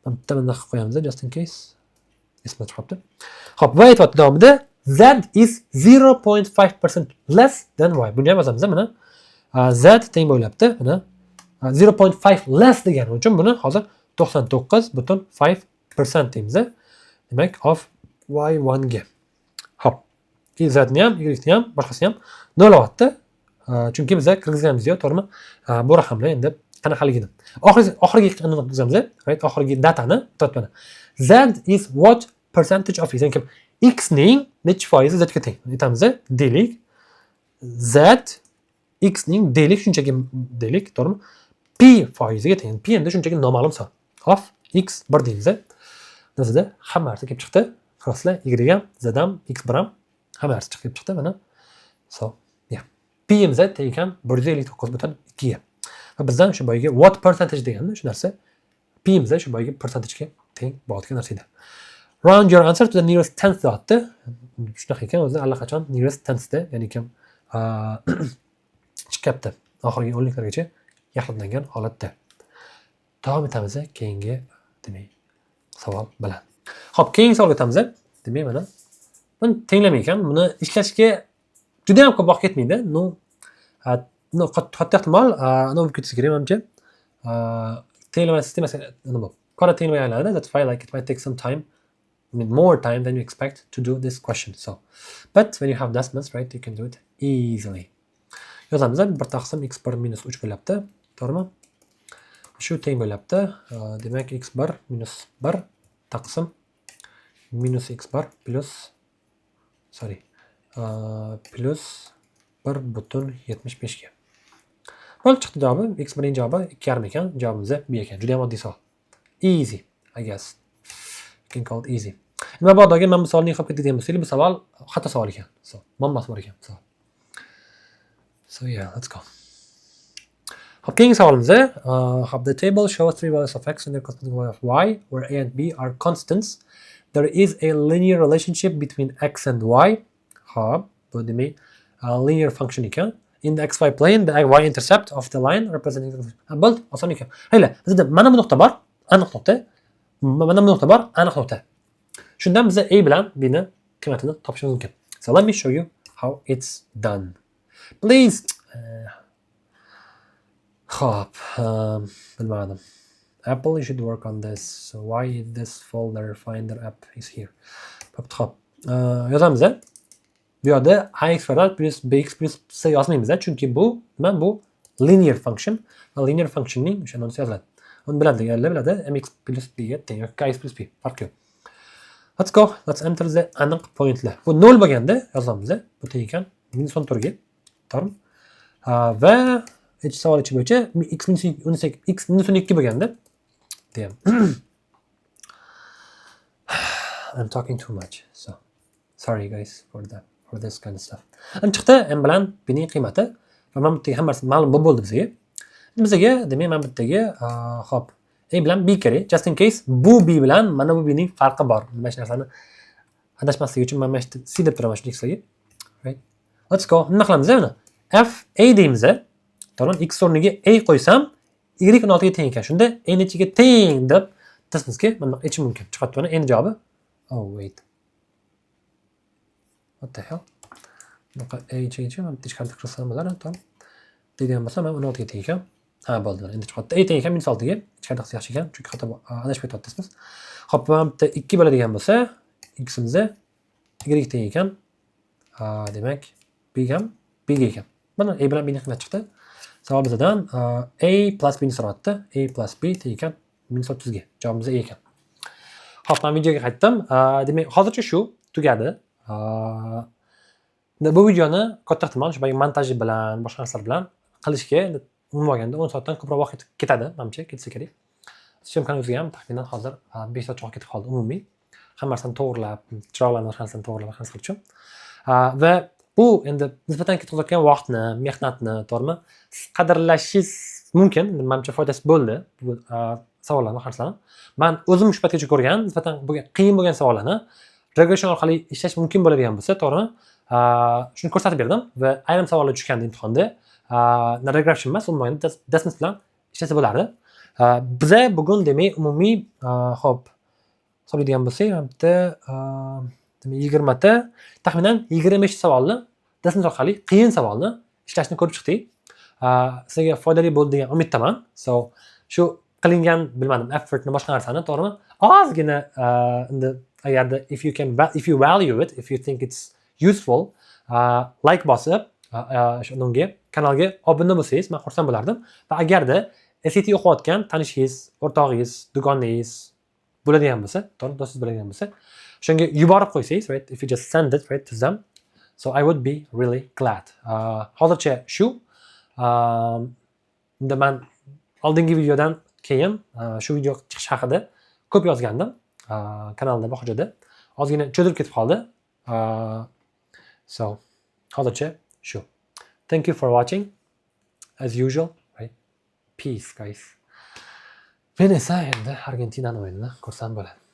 Bitta bundoq qilib qo'yamiz, just in case. Esimdan chiqibdi. Xo'p, va aytyapti davomida z is 0.5% less than y. Buni ham yozamiz, mana. Z teng bo'lyapti, mana. 0.5 less degani uchun buni hozir 99.5% deymiz. Demak, of y1 ga. Xo'p. Z ni ham, y ni ham, boshqasini ham 0 olyapti. Chunki biz kirgizganimiz yo'q, to'g'rimi? Bu raqamlar endi qanaqaligini. Oxirgi kirgizamiz, right? Oxirgi datani, mana. Z is what Percentage of x, ya'ni x ning nechi foizi z ga teng? Aytamiz, deylik, z x ning, deylik, shunchaki deylik, to'g'rimi, p foiziga teng. P endi shunchaki noma'lum son. Of x 1 deymiz. Bizda hamma narsa kelib chiqdi. Ko'rasizlar, y ham, z ham, x 1 ham, hamma narsa chiqib chiqdi mana. So, yeah. P'imiz teng ekan 159,2 ga. Va bizdan shu boyagi what percentage deganda shu narsa, p'imiz shu boyagi percentagega teng bo'layotgan narsa edi. Round your answer to the nearest tenth deyapti. Shunaqa ekan, o'zi allaqachon nearest tenthda, ya'ni kim chiqyapti. Oxirgi o'nliklargacha yaqinlangan holatda. Davom etamiz keyingi, demak, savol bilan. Xo'p, keyingi savolga o'tamiz. Demak, mana buni tenglama ekan. Buni ishlashga juda ham ko'p vaqt ketmaydi. Ну, ну, katta ehtimol nima bo'lib ketsa kerak manimcha. Tenglama sistemasi nima bu? Kvadrat tenglamaga aylanadi. That's why, like, it might take some time, I mean, more time than you expect to do this question. So, but when you have decimals, right, you can do it easily. Yozamiz, 1 taqsim x1 minus 3 bo'lyapti. To'g'rimi? Shu teng bo'lyapti. Demak, x1 minus 1 taqsim minus x1 plus, sorry, plus 1,75 ga. Bo'ldi, chiqdi javobi. X1 ning javobi 2,5 ekan. Javobimiz B ekan. Juda ham oddiy savol. Easy, I guess. You can call it easy. Mabodo man bu savolni qilib ketadigan bo'lsak, bu savol xato savol ekan. So, muammosi bor ekan savol. So yeah, let's go. Xo'p, keyingi savolimiz, xo'p, the table shows three values of x and their corresponding value of y, where a and b are constants. There is a linear relationship between x and y. Xo'p, bu demak linear function ekan. In the xy plane, the y-intercept of the line representing the... Ha, bo'ldi, oson ekan. Hayla, bizda mana bu nuqta bor, aniq nuqta. Mana bu nuqta bor, aniq nuqta. Shundan biz a bilan b ni qiymatini topishimiz mumkin. So let me show you how it's done. Please. Xo'p, bilmadim. Apple, you should work on this. So why this folder finder app is here? Xo'p, xo'p. Yozamiz. Bu yerda ax kvadrat plus bx plus c yozmaymiz, chunki bu nima? Bu linear function. Va linear functionning o'sha nomsi yoziladi. Uni biladiganlar biladi, mx plus b ga teng yoki ax plus b, farqi yo'q. Let's go. Let's enter the aniq pointlar. Bu 0 bo'lganda yozamiz. Bu teng ekan minus 14 ga. To'g'rimi? Va ich savol ichi bo'yicha x minus 18, x minus 12 bo'lganda. Damn. I'm talking too much. So sorry, guys, for this kind of stuff. Endi chiqdi m bilan b ning qiymati va mana bu yerdagi hammasi ma'lum bo'lib bo'ldi bizga. Bizga, demak, mana bu yerdagi, xo'p, a bilan b kerak. Just in case bu b bilan mana bu b ning farqi bor. Mana shu narsani adashmaslik uchun mana shu c deb turaman shu sizlarga. Right. Let's go. Nima qilamiz buni? F a deymiz. To'g'rimi? X o'rniga a qo'ysam, y 16 ga teng ekan. Shunda a nechiga teng deb testimizga mana bunaqa aytishim mumkin. Chiqyapti mana endi javobi. Oh, wait. What the hell? Bunaqa a ichiga mana bitta ichkarida kirsam bo'ladi, to'g'ri? Deydigan bo'lsam, mana 16 ga teng ekan. Ha, bo'ldi. Endi chiqyapti. A teng ekan minus 6 ga. Ichkarida qilsa yaxshi ekan, chunki xato, adashib ketyapti testimiz. Xo'p, mana bitta 2 bo'ladigan bo'lsa, ximiz y teng ekan. Demak, b ham b ga ekan. Mana a bilan b ning qiymati chiqdi. Savol bizdan a plus b ni so'rayapti. A plus b teng ekan minus 30 ga. Javobimiz a ekan. Xo'p, men videoga qaytdim. Demak, hozircha shu tugadi. Bu videoni katta ehtimol shu boyagi montaji bilan, boshqa narsalar bilan qilishga endi umuman olganda 10 soatdan ko'proq vaqt ketadi, manimcha, ketsa kerak. Съёмка ni o'ziga ham taxminan hozir 5 soat vaqt ketib qoldi umumiy. Hamma narsani to'g'irlab, chiroqlarni, boshqa narsani to'g'irlab, boshqa narsa qilish uchun. Va bu endi nisbatan ketayotgan vaqtni, mehnatni, to'g'rimi, siz qadrlashingiz mumkin. Manimcha, foydasi bo'ldi bu savollarni, boshqa narsalarni. Man o'zim shu paytgacha ko'rgan nisbatan bo'lgan qiyin bo'lgan savollarni regression orqali ishlash mumkin bo'ladigan bo'lsa, to'g'rimi, shuni ko'rsatib berdim va ayrim savollar tushgandi imtihonda. Regression emas, umuman Desmos bilan ishlasa bo'lardi. Biza bugun, demak, umumiy, xo'p, hisoblaydigan bo'lsak, mana bitta, demak, 20 ta, taxminan 25 savolni Desmos orqali qiyin savolni ishlashni ko'rib chiqdik. Sizlarga foydali bo'ldi degan umiddaman. So, shu qilingan, bilmadim, effortni, boshqa narsani, to'g'rimi, ozgina, endi agarda if you value it, if you think it's useful, like bosib, unga, kanalga obuna bo'lsangiz, man xursand bo'lardim. Va agarda SAT o'qiyotgan tanishingiz, o'rtog'ingiz, dugonangiz bo'ladigan bo'lsa, to'g'ri, do'stingiz bo'ladigan bo'lsa, O'shanga yuborib qo'ysangiz, right, if you just send it, right, to them, so I would be really glad. Hozircha shu. Endi man oldingi videodan keyin shu video chiqishi haqida ko'p yozgandim kanalda, bog'chada ozgina cho'zilib ketib qoldi. So hozircha shu. Thank you for watching, as usual, right? Peace, guys. Men esa endi Argentinani o'yinini ko'rsam bo'ladi.